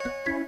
Hey,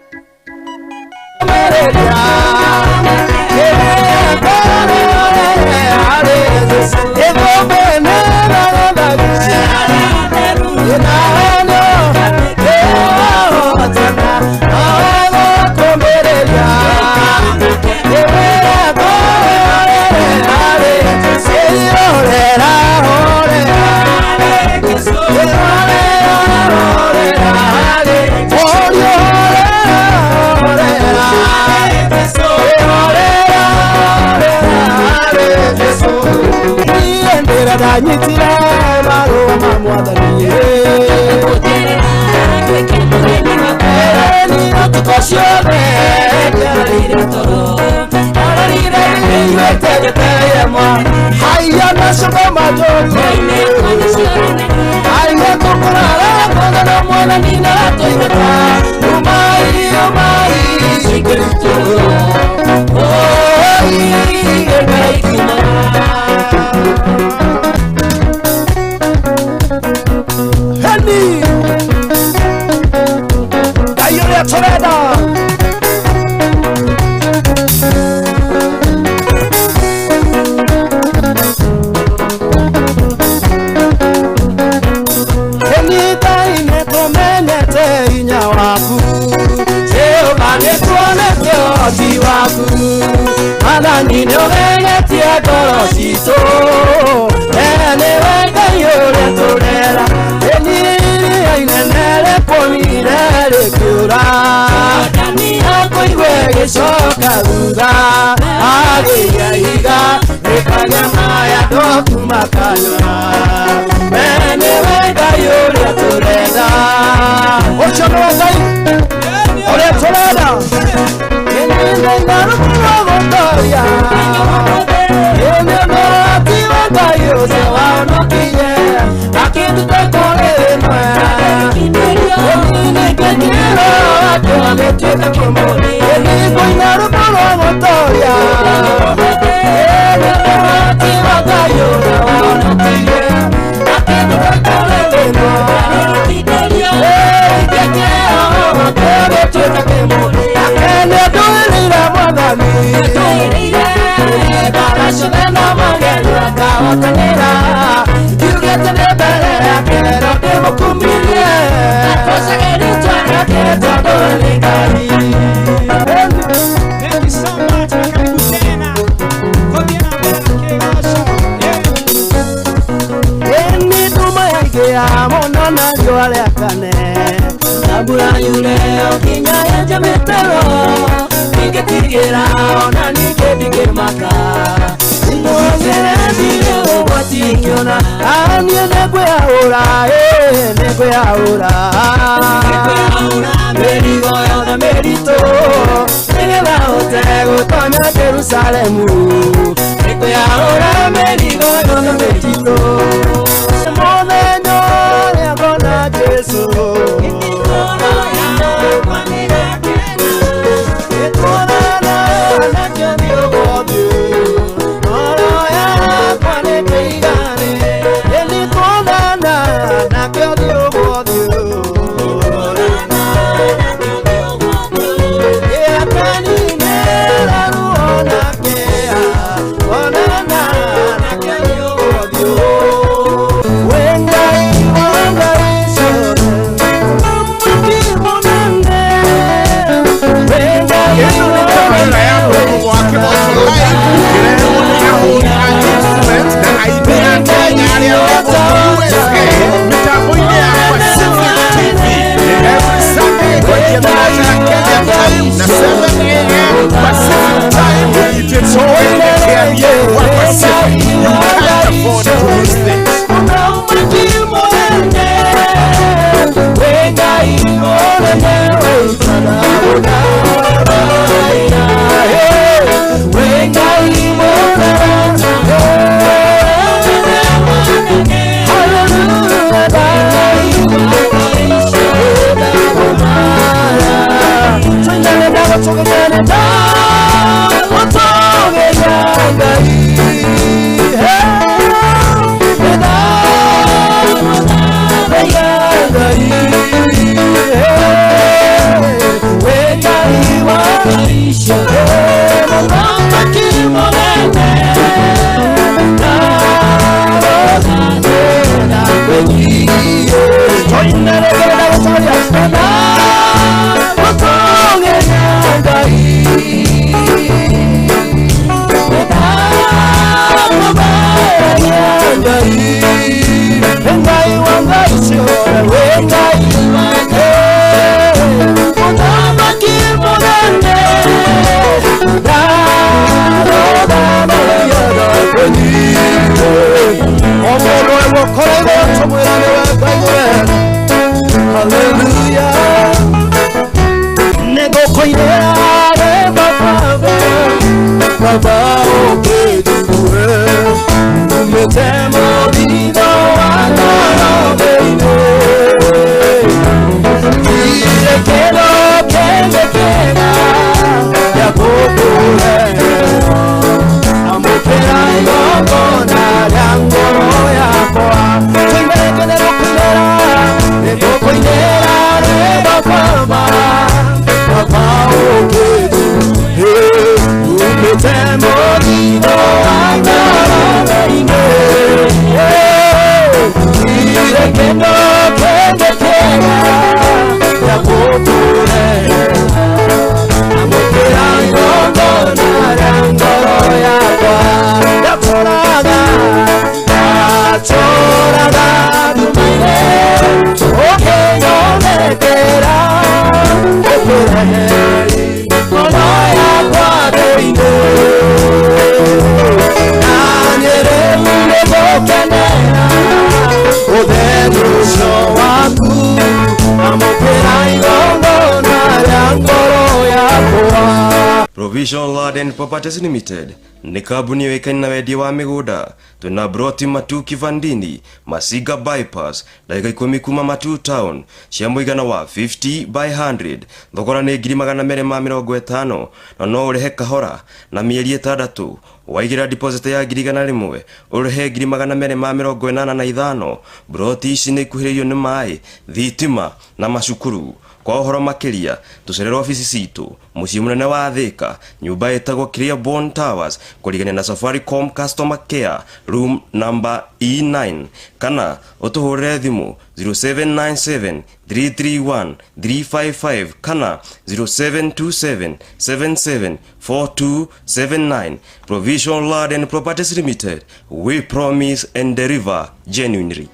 Provision Land and Properties Limited nĩ kambuni yũĩkaine na wendia wa mĩgũnda. Twĩna broti Matu Kivandini, Masiga Bypass, ndagĩka 10 kuma Matu Town, cia mũigana wa 50 by 100. Thogora nĩ 250,000 na no ũrĩhe kahora na mĩeri 6. Waigĩra deposit ya 100,000 ũrĩhe 285,000. Broti ici nĩ ikuhĩrĩirio nĩ maĩ, thitima na macukuru. Kwa ũhoro makĩria tũcerere obici citũ mũciĩ mũnene wa Thika, nyũmba ĩtagwo Clearborn Towers, kũrigania na Safaricom Customer Care, room number E9, kana ũtũhũrĩre thimũ 0797 331 355 kana 0727 77 4279. Provision Land and Properties Limited, we promise and deliver genuinely.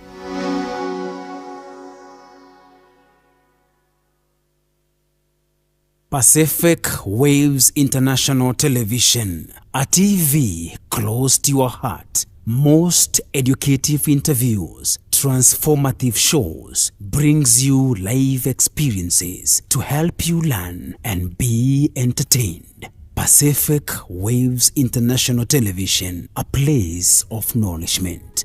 Pacific Waves International Television, a TV close to your heart. Most educative interviews, transformative shows, brings you live experiences to help you learn and be entertained. Pacific Waves International Television, a place of nourishment.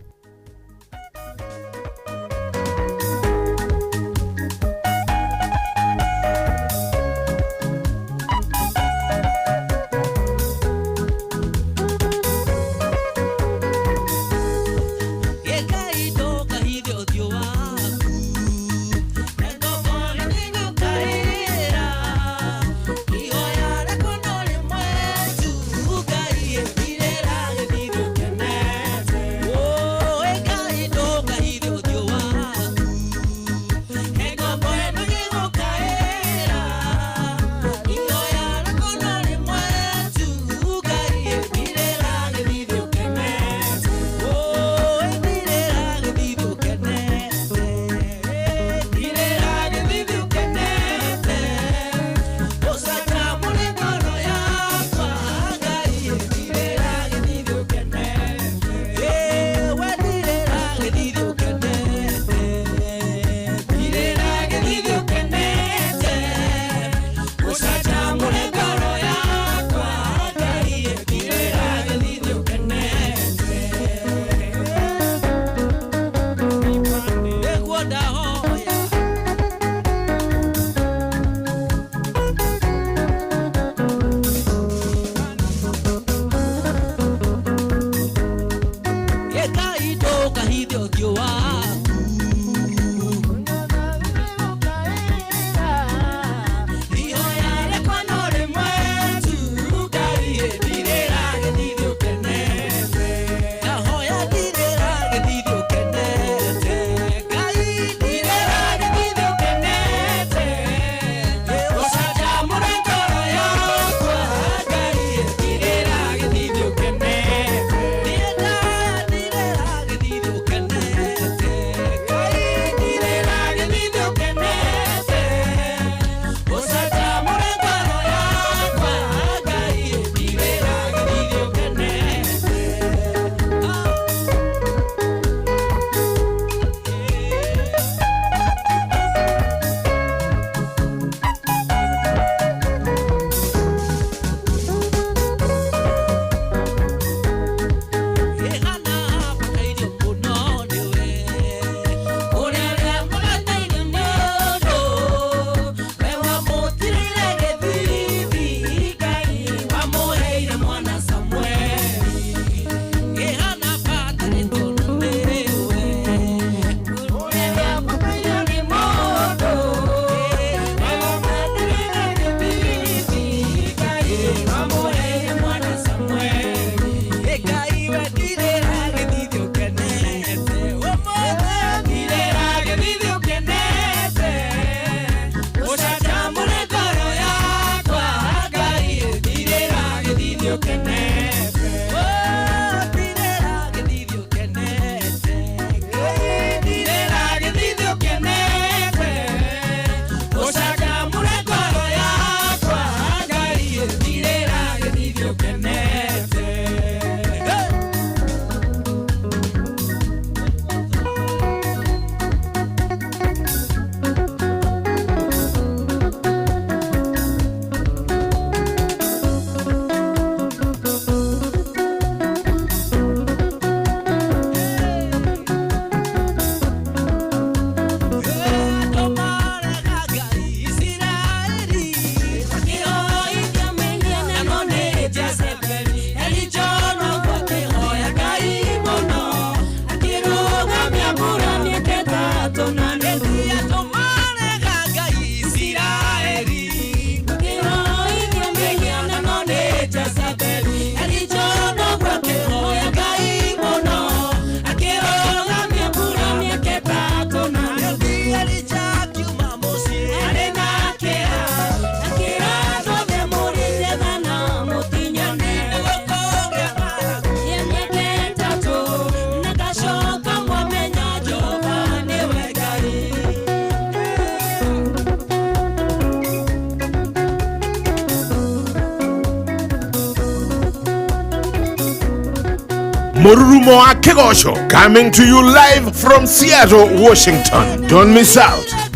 Mũrurumo wa Kĩgoco, coming to you live from Seattle, Washington. Don't miss out.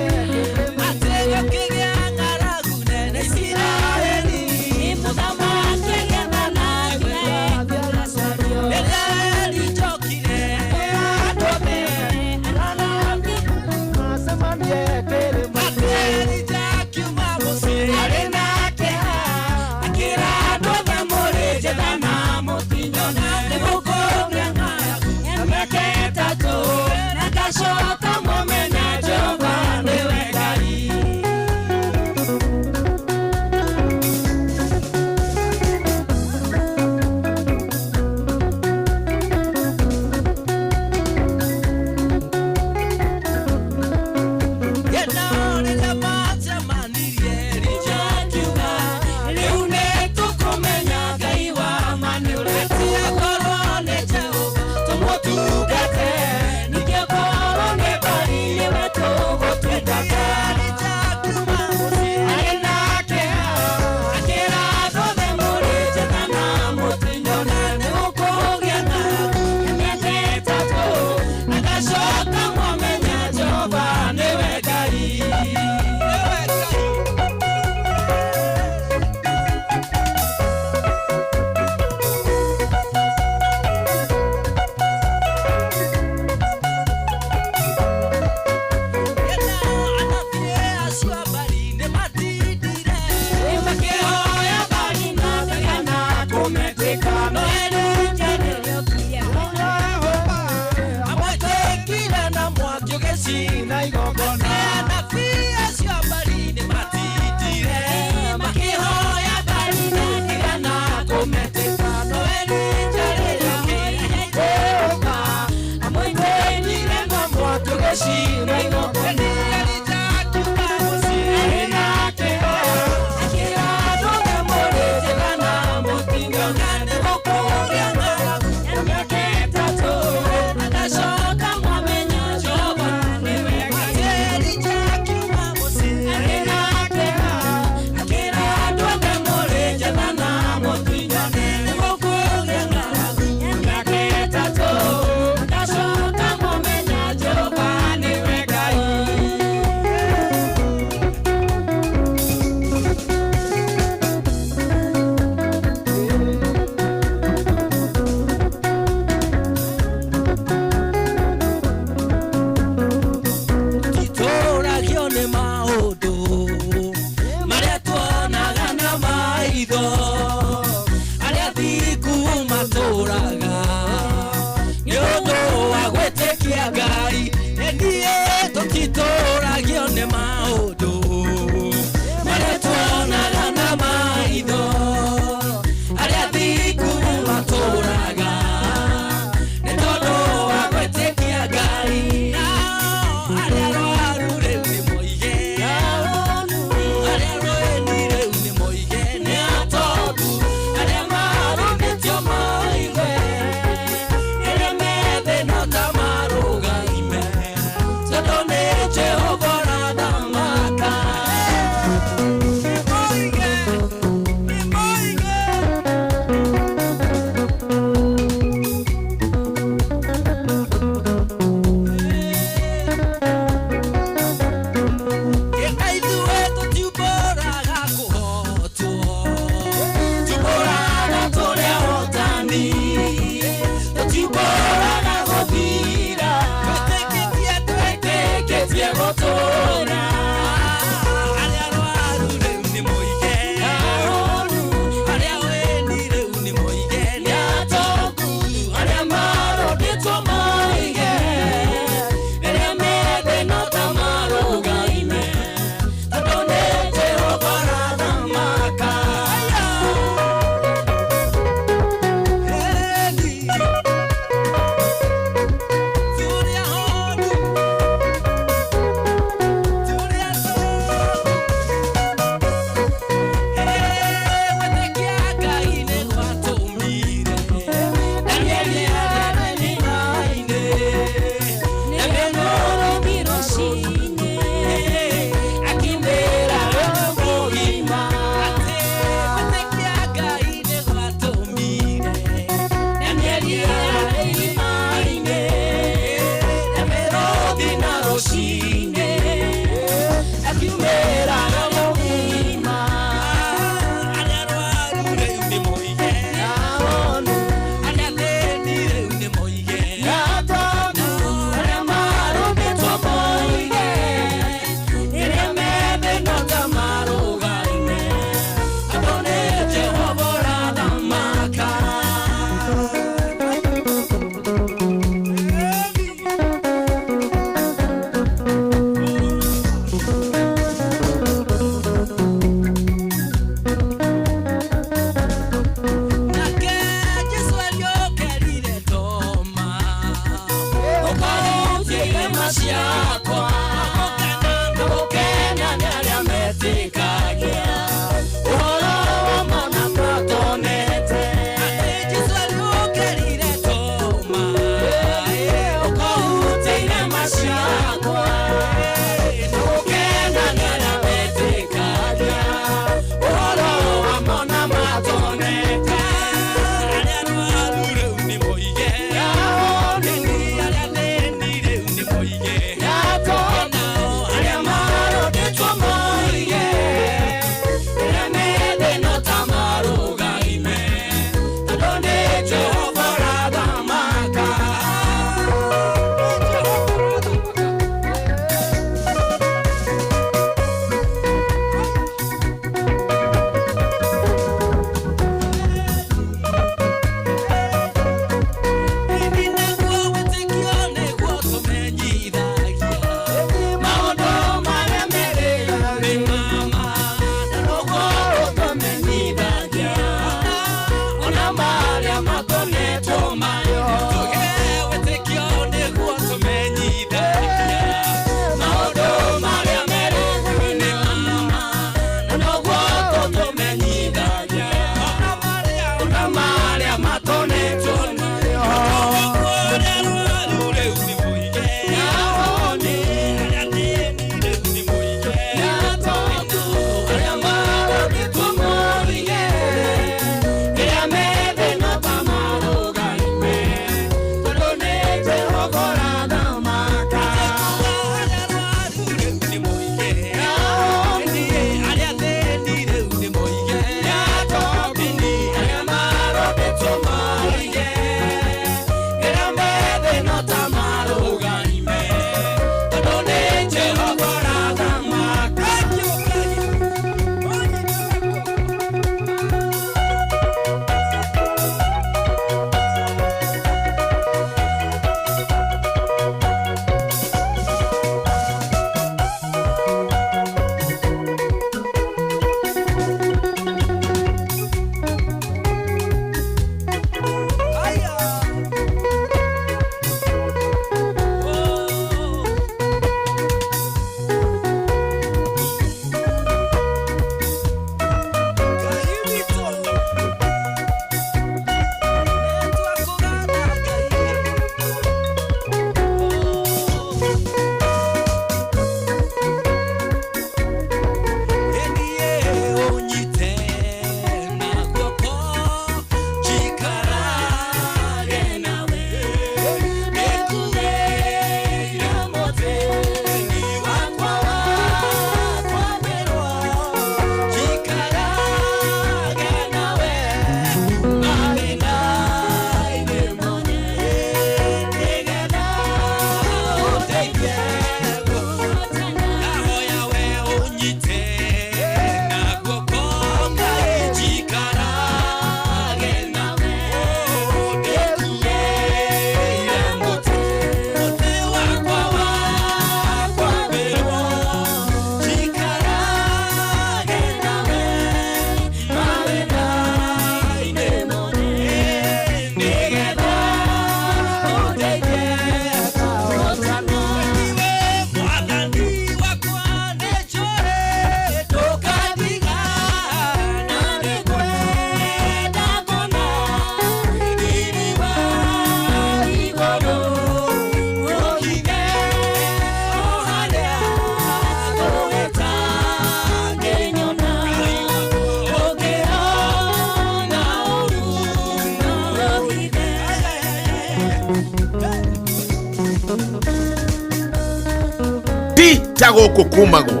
Ti ta gũkũ kumagwo.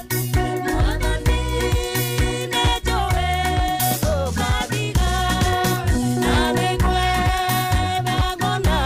Mwathani nĩnjũĩ ndũkandiga, na nĩngwenda ngona.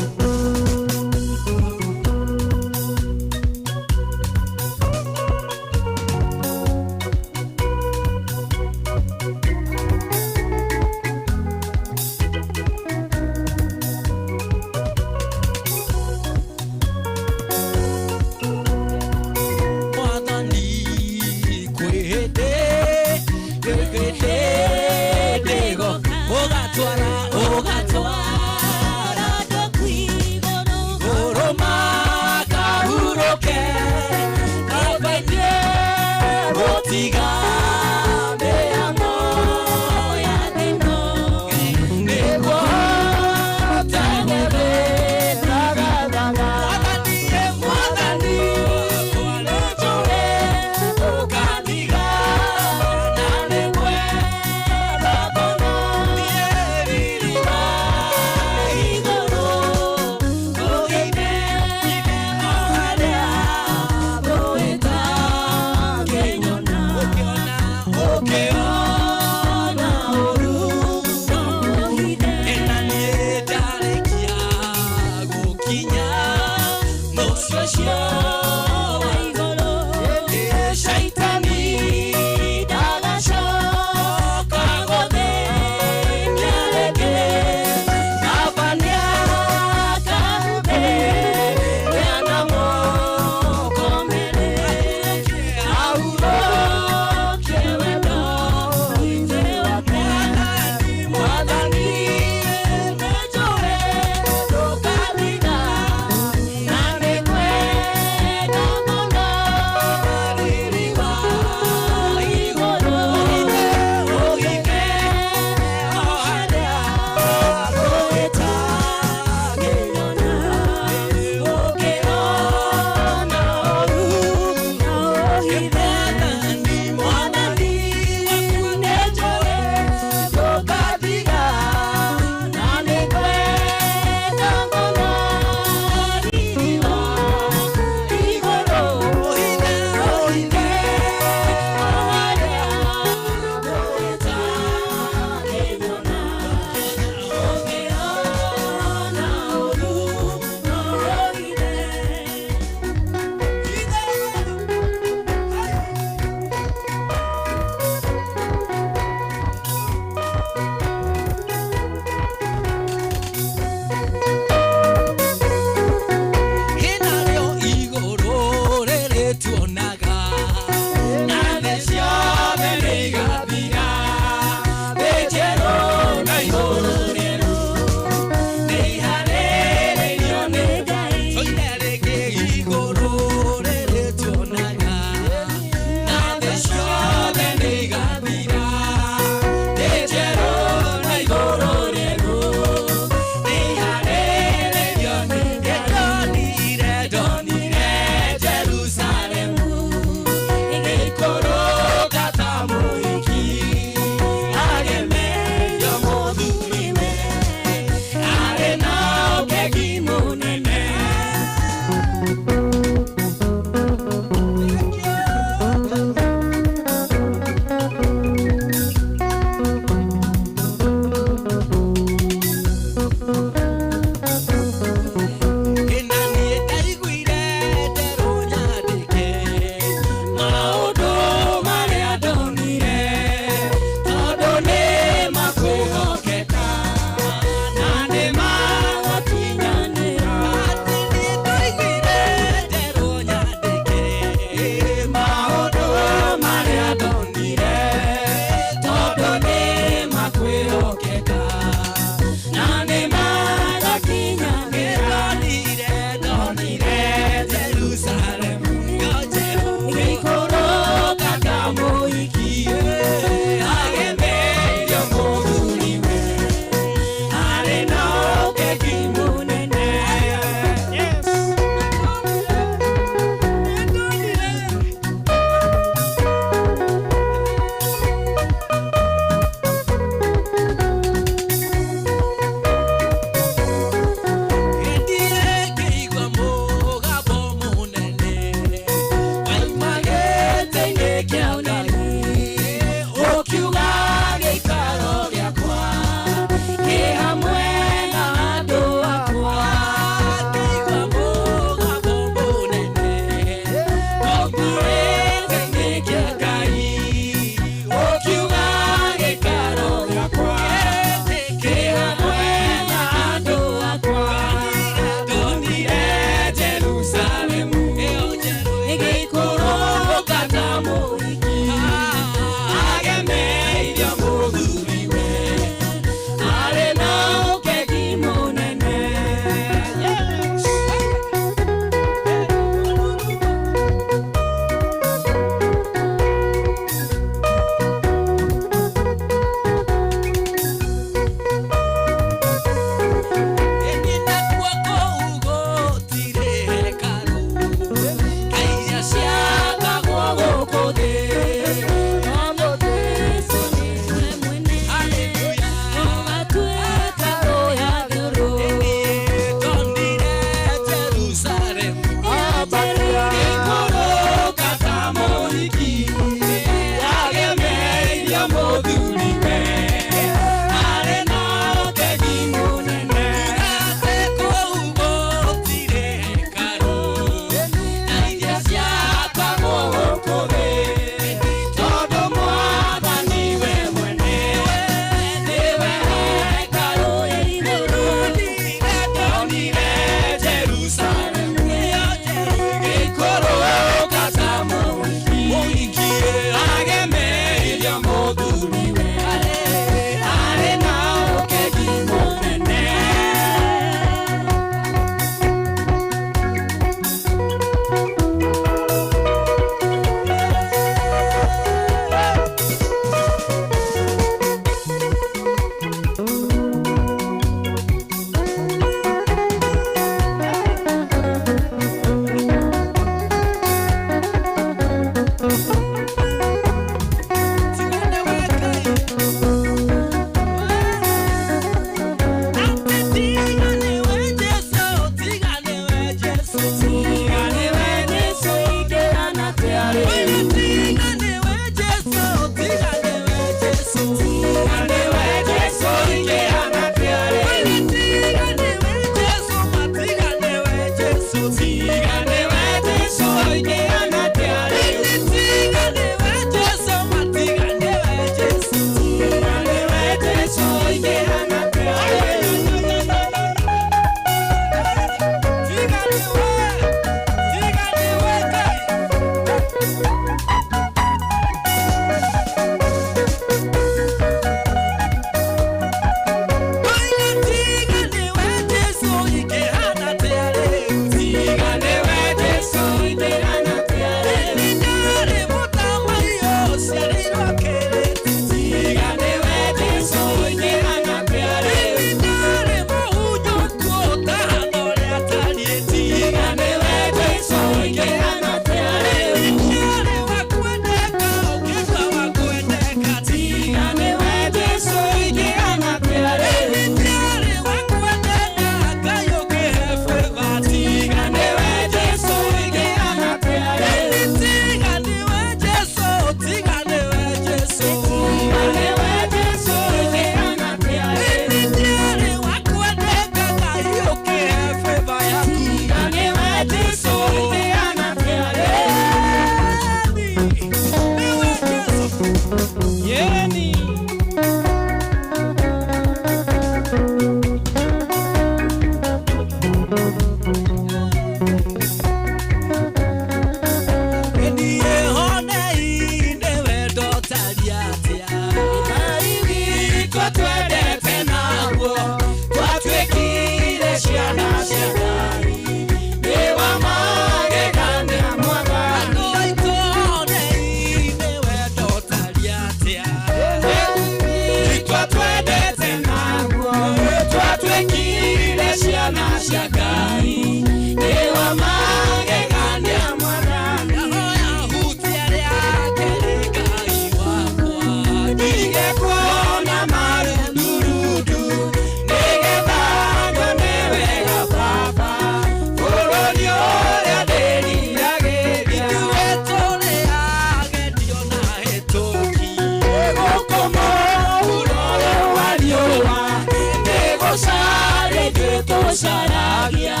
Ndĩũcaragia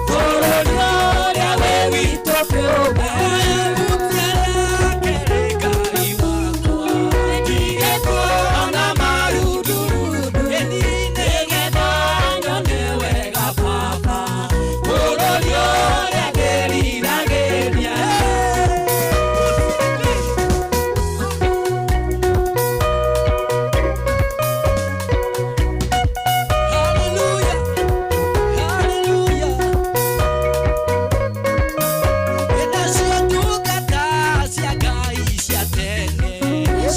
bũrũri ũrĩa wĩ witũ kĩũmbe. Ndige kuona marundurundu, nĩgetha nyone wega Baba, bũrũri ũrĩa ndĩriragĩria. Hallelujah, hallelujah. Nacio ndungata cia Ngai cia tene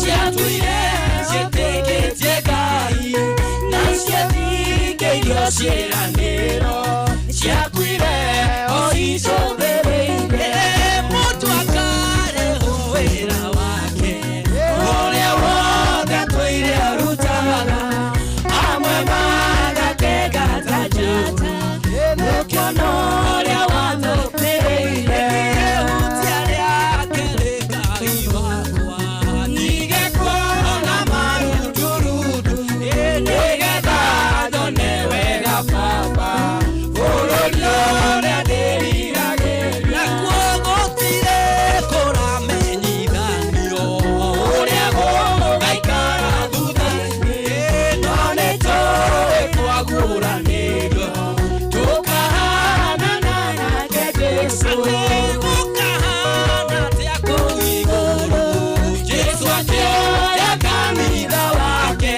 ciatũire ciĩtĩkĩtie Ngai, na ciathikĩirio ciĩranĩro ciakuire o icũthĩrĩire. Mũndũ akarĩhwo wĩra wake ũrĩa wothe atũire arutaga, amwe magakenga ta njata mũkĩona ũrĩa watũkĩrĩire. Ihutia rĩake rĩ Ngai wakwa, ndige kuona marundurundu, nĩgetha nyone wega Baba, bũrũri ũrĩa ndĩriragĩria. Nakuo gũtirĩ kũramenyithanio ũrĩa gũgaikara thutha-inĩ, no nĩtũĩ kwaguũranĩrio tũkahanana nake Jesũ. Gũkahana atĩa kũu igũrũ, Jesũ akĩoya kanitha wake,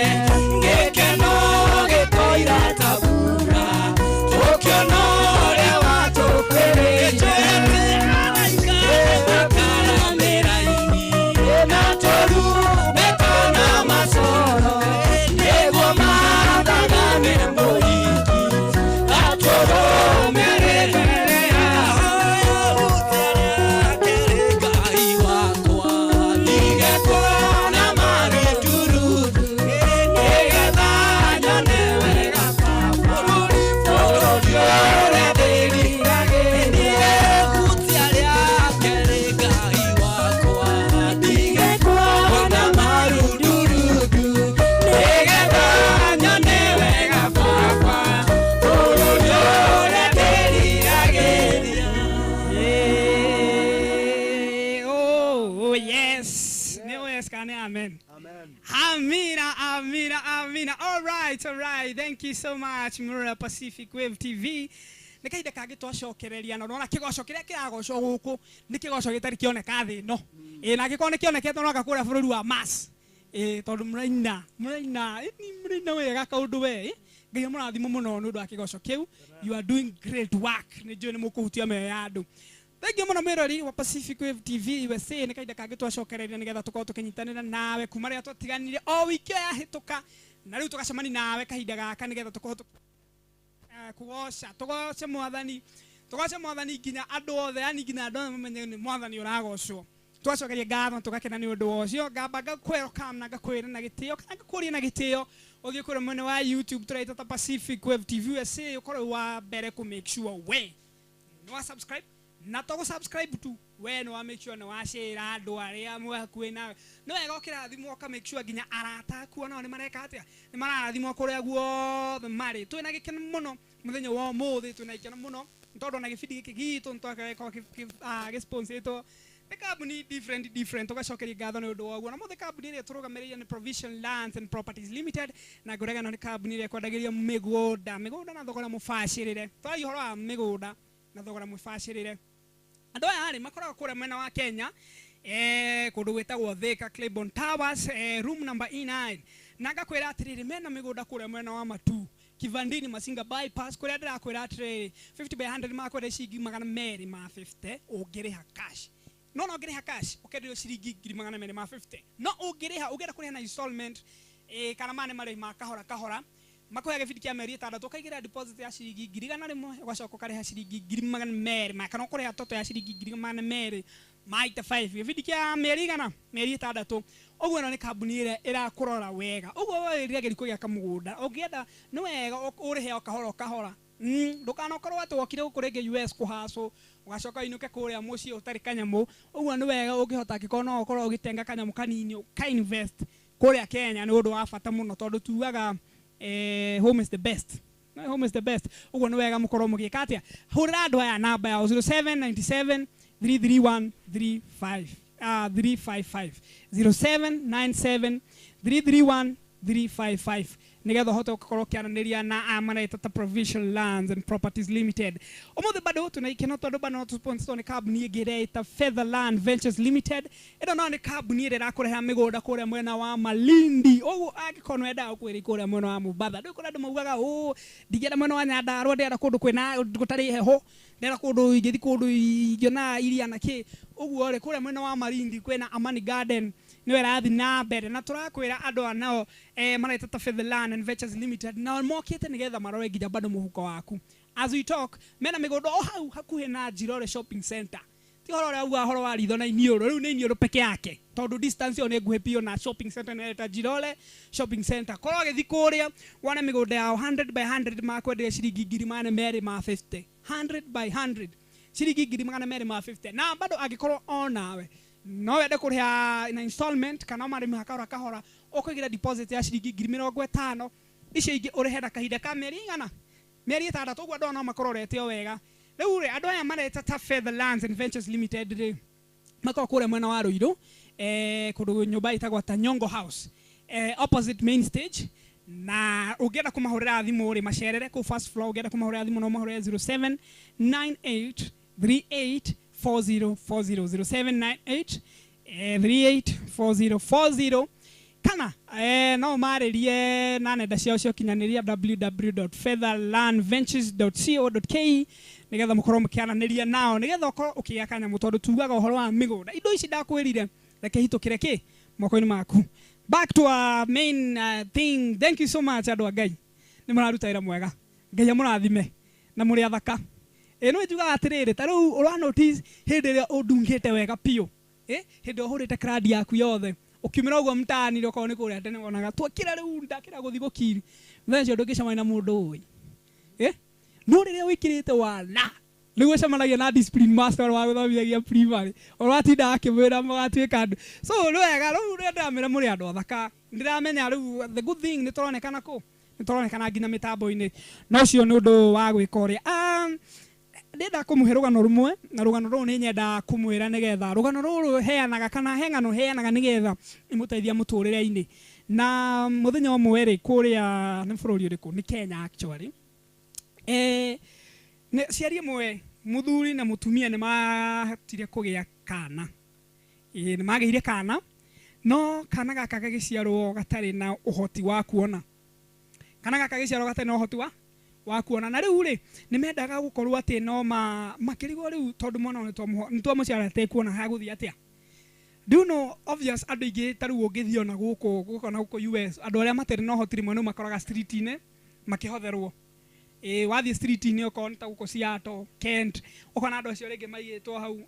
gĩkeno gĩkoira ta mbura, tũkĩona ũrĩa watũkwĩrĩire. Makaramĩra-inĩ na tũrumbeta na macoro, nĩguo mathagane mũhiki atũrũmĩrĩre. Ngai wakwa, ndige kuona marundurundu, nĩgetha nyone wega Baba, bũrũri ũrĩa ndĩriragĩria. Ihutia rĩake rĩ Ngai wakwa, ndige kuona marundurundu, nĩgetha nyone wega Baba, bũrũri ũrĩa ndĩriragĩria. Yeah. Oh, yes. Nĩ yes kana amen. Amen. Amina, amina, amina. All right, all right. Thank you so much, Mura Pacific Wave TV. Nĩ kahinda kangĩ twacokereria na ũrona kĩgoco kĩrĩa kĩragocwo gũkũ nĩ kĩgoco gĩtarĩ kĩoneka thĩ ĩno. Ĩ na angĩkorwo nĩ kĩonekete no kũrĩa bũrũri wa Mars. Ĩ tondũ mũraina, mũraina, ĩ mũraina wega kaũndũ we. Ngai amũrathime mũno nĩ ũndũ wa kĩgoco kĩu. You are doing great work. Nĩ njũĩ nĩ mũkũhutia mĩoyo ya andũ. Thank you mũno mwĩrori wa Pacific Wave TV USA. Nĩ kahinda kangĩ twacokereria nĩgetha tũkorwo tũkĩnyitanĩra nawe kuma rĩrĩa twatiganire o wiki ĩyo yahĩtũka, na rĩu tũgacemania nawe kahinda gaka nĩgetha tũkorwo kũgoca, tũgoce mwathani, tũgoce mwathani nginya andũ othe, yani nginya andũ othe mamenye nĩ mwathani ũragocwo. Twacokeria ngatho tũgakena nĩ ũndũ wa ũcio. Ngamba ngakwelcome na ngakwĩra na gĩtĩo kana ngakũria na gĩtĩo ũthiĩ kũrĩa mwena wa YouTube tũraita ta Pacific Wave TV USA, ũkorwo wa mbere kũ make sure we nĩ wa subscribe, na to subscribe tu, we nĩ wa make sure nĩ wa share andũ arĩa mwe hakuhĩ nawe. Nĩ wega ũkĩrathimwo ũka make sure nginya arata aku onao nĩ mareka atĩa, nĩ mararathimwo kũrĩa guothe marĩ. Twĩna gĩkeno mũno mũthenya wa ũmũthĩ, twĩna gĩkeno mũno nĩ tondũ ona gĩbindi gĩkĩ gitũ nĩ twagĩkorwo gĩsponsorĩtwo nĩ kambuni different different, tũgacokeria ngatho nĩ ũndũ wa ũguo. Na mũthĩ kambuni ĩrĩa tũrũgamĩrĩire nĩ Provision Lands and Properties Limited, na ngũrega ĩno nĩ kambuni ĩrĩa ĩkwendagĩria mĩgũnda, mĩgũnda na thogora mũbacĩrĩre. Twaragia ũhoro wa mĩgũnda na thogora mũbacĩrĩre. Andũ aya rĩ makoragwo kũrĩa mwena wa Kenya, kũndũ gwĩtagwo Thika Claiborne Towers, room number E9. Na ngakwĩra atĩrĩrĩ, mena mĩgũnda kũrĩa mwena wa Matu, Kivandini, Masinga bypass, kũrĩa ndĩrakwĩra atĩrĩrĩ 50 by 100 makwenda ciringi 250 ũngĩrĩha cash. No no ũngĩrĩha cash ũkenderio ciringi 250. No ũngĩrĩha ũngĩenda kũrĩha na installment, kana mane marĩhi ma kahora kahora, makoya gĩbindi kĩa mĩeri 6 ũkaigĩrĩra deposit ya ciringi 100,000, ũgacoka ũkarĩha ciringi 200,000, kana ũkũrĩha total ya ciringi 285 gĩbindi kĩa mĩeri igana, mĩeri 6. Ũguo ĩno nĩ kambuni ĩrĩa ĩrakũrora wega. Ũguo we wĩriragĩria kũgĩa kamũgũnda, ũngĩenda nĩ wega ũrĩhe o kahora o kahora. Ndũkanokorwo atĩ wokire gũkũ rĩngĩ US kũhacwo ũgacoka ũinũke kũrĩa mũciĩ ũtarĩ kanyamũ. Ũguo nĩ wega ũngĩhota angĩkorwo no ũkorwo ũgĩtenga kanyamũ kanini ũka invest kũrĩa Kenya, nĩ ũndũ wa bata mũno tondũ tugaga home is the best. My home is the best. Ũguo nĩ wega mũkorwo mũgĩka atĩa? Hũrĩra andũ aya namba yao 0797 331 35 355 0797 331 355 nigetha ũhote gũkorwo ũkĩaranĩria na aya mareta ta Provision Lands and Properties Limited. Ũmũthĩ bado tũna ikeno tondũ bado no tũsponsor nĩ kambuni ĩngĩ ĩrĩa ĩta Featherland Ventures Limited. Ĩno no nĩ kambuni ĩrĩa ĩrakũrehera mĩgũnda kũrĩa mwena wa Malindi. Ũguo angĩkorwo nĩwendaga gũkwĩrĩ kũrĩa mwena wa Mombatha, ndũĩ kũrĩa andũ maugaga ũ ndingĩenda mwena wa Nyandarua, ndĩrenda kũndũ kwĩna gũtarĩ heho, ndĩrenda kũndũ ingĩthiĩ kũndũ ingĩona iria na kĩ. Ũguo rĩ kũrĩa mwena wa Malindi kwĩna Amani Garden nĩwe ĩrathiĩ na mbere na tũrakwĩra andũ aya nao mareta ta Featherland and Ventures Limited na mokĩte nĩgetha marore nginya bado mũhuko waku. As we talk, mena mĩgũnda o hau hakuhĩ na Njirore Shopping Center. Ti ũhoro ũrĩa ugaga ũhoro wa ritho na iniũrũ, rĩu nĩ iniũrũ peke yake tondũ distance ĩyo nĩ nguhĩ biũ na shopping center nĩ ĩreta Njirore Shopping Center. Korwo ũgĩthiĩ kũrĩa wone mĩgũnda yao 100 by 100 makwenderia ciringi 250, 100 by 100 ciringi 250. Na bado angĩkorwo onawe no wende kũrĩha na installment kana marĩmi kahora kahora, ũkũigĩra deposit ya ciringi 50,000, icio ingĩ ũrĩhe na kahinda ka mĩeri igana, mĩeri 6 ũguo andũ no makororete o wega. Rĩu rĩ andũ aya mareta ta Featherlands and Ventures Limited rĩ makoragwo kũrĩa mwena wa Ruiru, kũndũ nyũmba ĩtagwo Tanyongo House, opposite main stage. Na ũngĩenda kũmahũrĩra thimũ rĩ macerere kũu first floor, ũngĩenda kũmahũrĩra thimũ no mahũrĩre 0798 38 4040 0798 384040 kana no marĩrie na nenda ciao cia ũkinyanĩria www.featherlandventures.co.ke nigetha mũkorwo mũkĩaranĩria nao nigetha ũkorwo ũkĩgĩa kanyamũ tondũ tugaga ũhoro wa mĩgũnda. Indo ici ndakwĩrire reke hitũkĩre kĩ moko-inĩ maku. Back to our main thing. Thank you so much andũ a Ngai, nĩ mũraruta wĩra mwega, Ngai amũrathime na mũrĩ athaka. Ĩno njugaga atĩrĩrĩ, ta rĩu ũra notice hĩndĩ ĩrĩa ũndungĩte wega biũ, hĩndĩ ũhũrĩte crowd yaku yothe ũkiumĩra ũguo mtaani okorwo nĩ kũrĩa tene wonaga twakĩra rĩu ndakĩra gũthiĩ gũkiri mũthenya ũcio ndũngĩcemania na mũndũ ũĩ, no rĩrĩa wĩkĩrĩte wana nĩguo ũcemanagia na discipline master wa gũthomithagia primary ũratinda akĩmwĩra mũgatuĩka andũ. So nĩ wega rĩu rĩrĩa ndĩramĩra mũrĩ andũ athaka, ndĩramenya rĩu the good thing nĩ tũronekana kũ, nĩ tũronekana nginya mĩtambo-inĩ, na ũcio nĩ ũndũ wa gwĩka ũrĩa. Ndĩrenda kũmũhe rũgano rũmwe na rũgano rũrũ nĩ nyenda kũmwĩra nĩgetha rũgano rũrũ heanaga kana he ng'ano heanaga nĩgetha imũteithia mũtũrĩre-inĩ. Na mũthenya ũmwe rĩ kũrĩa nĩ bũrũri ũrĩkũ, nĩ Kenya actually, ciari ĩmwe mũthuri na mũtumia nĩ mahotire kũgĩa kana, nĩ magĩire kana, no kana gaka gagĩciarwo gatarĩ na ũhoti wa kuona, kana gaka gagĩciarwo gatarĩ na ũhoti wa kuona. Na rĩu rĩ nĩ mendaga gũkorwo atĩ no makĩrigwo rĩu tondũ mwana ũyũ nĩ twamũciara atekuona hagũthiĩ atĩa. Do you know obvious andũ aingĩ ta rĩu ũngĩthiĩ ona gũkũ gũkũ na gũkũ US andũ arĩa matarĩ na ũhoti rĩmwe nĩ makoraga street-inĩ makĩhotherwo. Wathiĩ street-inĩ okorwo nĩ ta gũkũ Seattle, Kent, ũkona andũ acio rĩngĩ maigĩtwo hau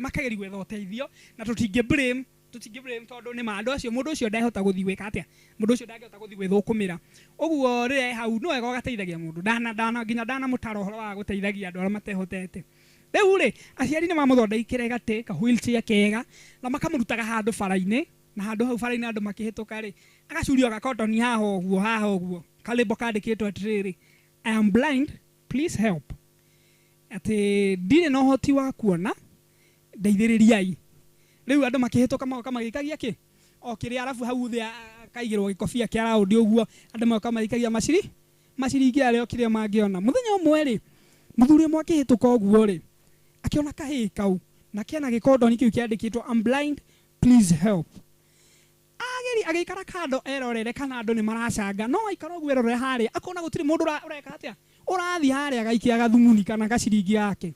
makageria gwetha ũteithio, na tũtingĩ blame tondũ nĩ ma andũ acio, mũndũ ũcio ndahota gũthiĩ gwĩka atĩa, mũndũ ũcio ndangĩhota gũthiĩ gwĩthũkũmĩra. Ũguo rĩrĩa hau no wega ũgateithagia mũndũ, ndana nginya ndanamũtara ũhoro wa gũteithagia andũ arĩa matehotete. Rĩu rĩ aciari nĩ mamũthondekire gatĩ ka wheelchair kega na makamũrutaga handũ bara-inĩ, na handũ hau bara-inĩ andũ makĩhĩtũka rĩ agacurio gakotoni haha ũguo haha ũguo kalĩmbo kandĩkĩtwo atĩrĩrĩ, I am blind, please help, atĩ ndirĩ na ũhoti wa kuona, ndeithĩrĩriai. Rĩu andũ makĩhĩtũka magoka magĩikagia kĩ o kĩrĩa, arabu hau thĩ akaigĩrwo gĩkobia kĩa raundi ũguo, andũ magoka magĩikagia maciringi arĩa o kĩrĩa mangĩona. Mũthenya ũmwe rĩ mũthuri ũmwe akĩhĩtũka ũguo rĩ akĩona kahĩĩ kau na kena gĩkondoni kĩu kĩandĩkĩtwo I'm blind, please help. Ageri agĩikara kando erorere kana andũ nĩ maracanga, no aikara ũguo erorere harĩa akona gũtirĩ mũndũ ũreka atĩa, ũrathiĩ harĩa agaikia gathumuni kana gaciringi yake.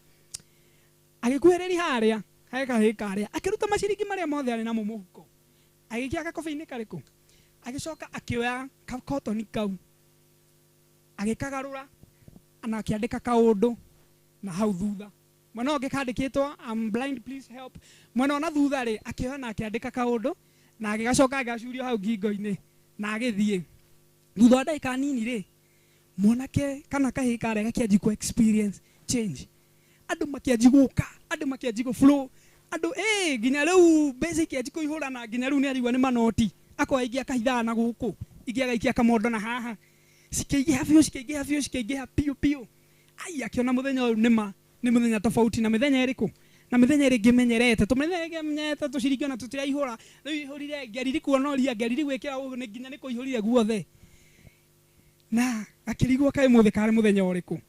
Agĩkuhĩrĩria harĩa he kahĩĩ karĩa akĩruta maciringi marĩa mothe arĩ namo mũhuko, agĩikia gakobi-inĩ karĩkũ, agĩcoka akĩoya gakotoni kau agĩkagarũra na akĩandĩka kaũndũ na hau thutha. Mwena ũngĩ kandĩkĩtwo I'm blind, please help. Mwena ona thutha rĩ akĩoya na akĩandĩka kaũndũ na agĩgacoka agĩgacuria hau ngingo-inĩ na agĩthiĩ. Thutha wa ndagĩka nini rĩ mwanake kana kahĩĩ karĩa gakĩanjia kũ experience change, andũ makĩanjia gũka, andũ makĩanjia gũ flow, andũ nginya rĩu mbeca ikĩanjia kũihũrana, nginya rĩu nĩ arigua nĩ manoti, akoya ingĩ akahithaga na gũkũ, ingĩ agaikia kamondo na haha. Cikĩingĩha biũ, cikĩingĩha biũ, cikĩingĩha biũ biũ. Ai, akĩona mũthenya ũyũ nĩma nĩ mũthenya tofauti na mĩthenya ĩrĩkũ? Na mĩthenya ĩrĩ ngĩmenyerete, tũmĩthenya ĩngĩ tũciringi ona tũtiraihũra. Rĩu ihũrire ngeriri kuonoria, ngeriri gwĩkĩra ũguo nĩ nginya nĩ kũihũrire guothe. Na akĩrigwo kaĩ mũthĩ karĩ mũthenya ũrĩkũ.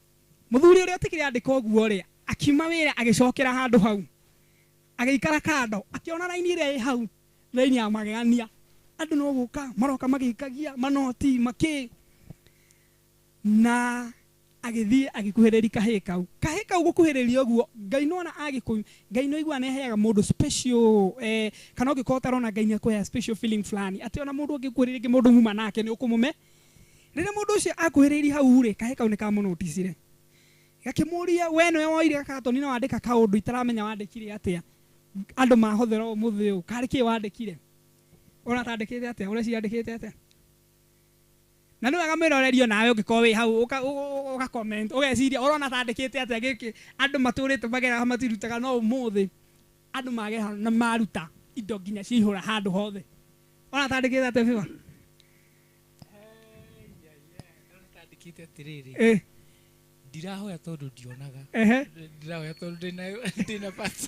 Mũthuri ũrĩa ũtikĩrĩ andĩka ũguo rĩ, akiuma wĩra agĩcokera handũ hau. Agĩikara kando, akĩona raini ĩrĩa ĩ hau, raini ya magegania. Andũ no gũka, maroka magĩikagia, manoti, makĩ. Na agĩthiĩ agĩkuhĩrĩria kahĩĩ kau. Kahĩĩ kau gũkuhĩrĩria ũguo, Ngai nĩwona Agĩkũyũ, Ngai nĩwaigua nĩaheaga mũndũ special, kana ũngĩkorwo ũtarona Ngai nĩakũheaga special feeling fulani. Atĩ ona mũndũ ũngĩkuhĩrĩria rĩngĩ mũndũ muma nake nĩũkũmũme. Rĩrĩa mũndũ ũcio akuhĩrĩirie hau rĩ, kahĩĩ kau nĩkamũnoticire. Gakĩmũria, we nĩwe woire gakatoni na wandĩka kaũndũ itaramenya wandĩkire atĩa. Andũ mahũthĩra ũmũthĩ ũyũ, karĩ kĩ wandĩkire? Ũrona ta andĩkĩte atĩa? Ũreciria andĩkĩte atĩa? Na nĩ wega mwĩrorerio nawe ũngĩkorwo wĩ hau, ũka comment, ũgeciria ũrona ta andĩkĩte atĩa gĩkĩ andũ matũrĩte mageraga matirutaga no ũmũthĩ andũ magera na maruta indo nginya ciihũra handũ hothe. Ũrona ta andĩkĩte atĩa Biba? Andĩkĩte atĩrĩrĩ. Ndirahoya tondũ ndionaga. Ndirahoya tondũ ndĩna bata.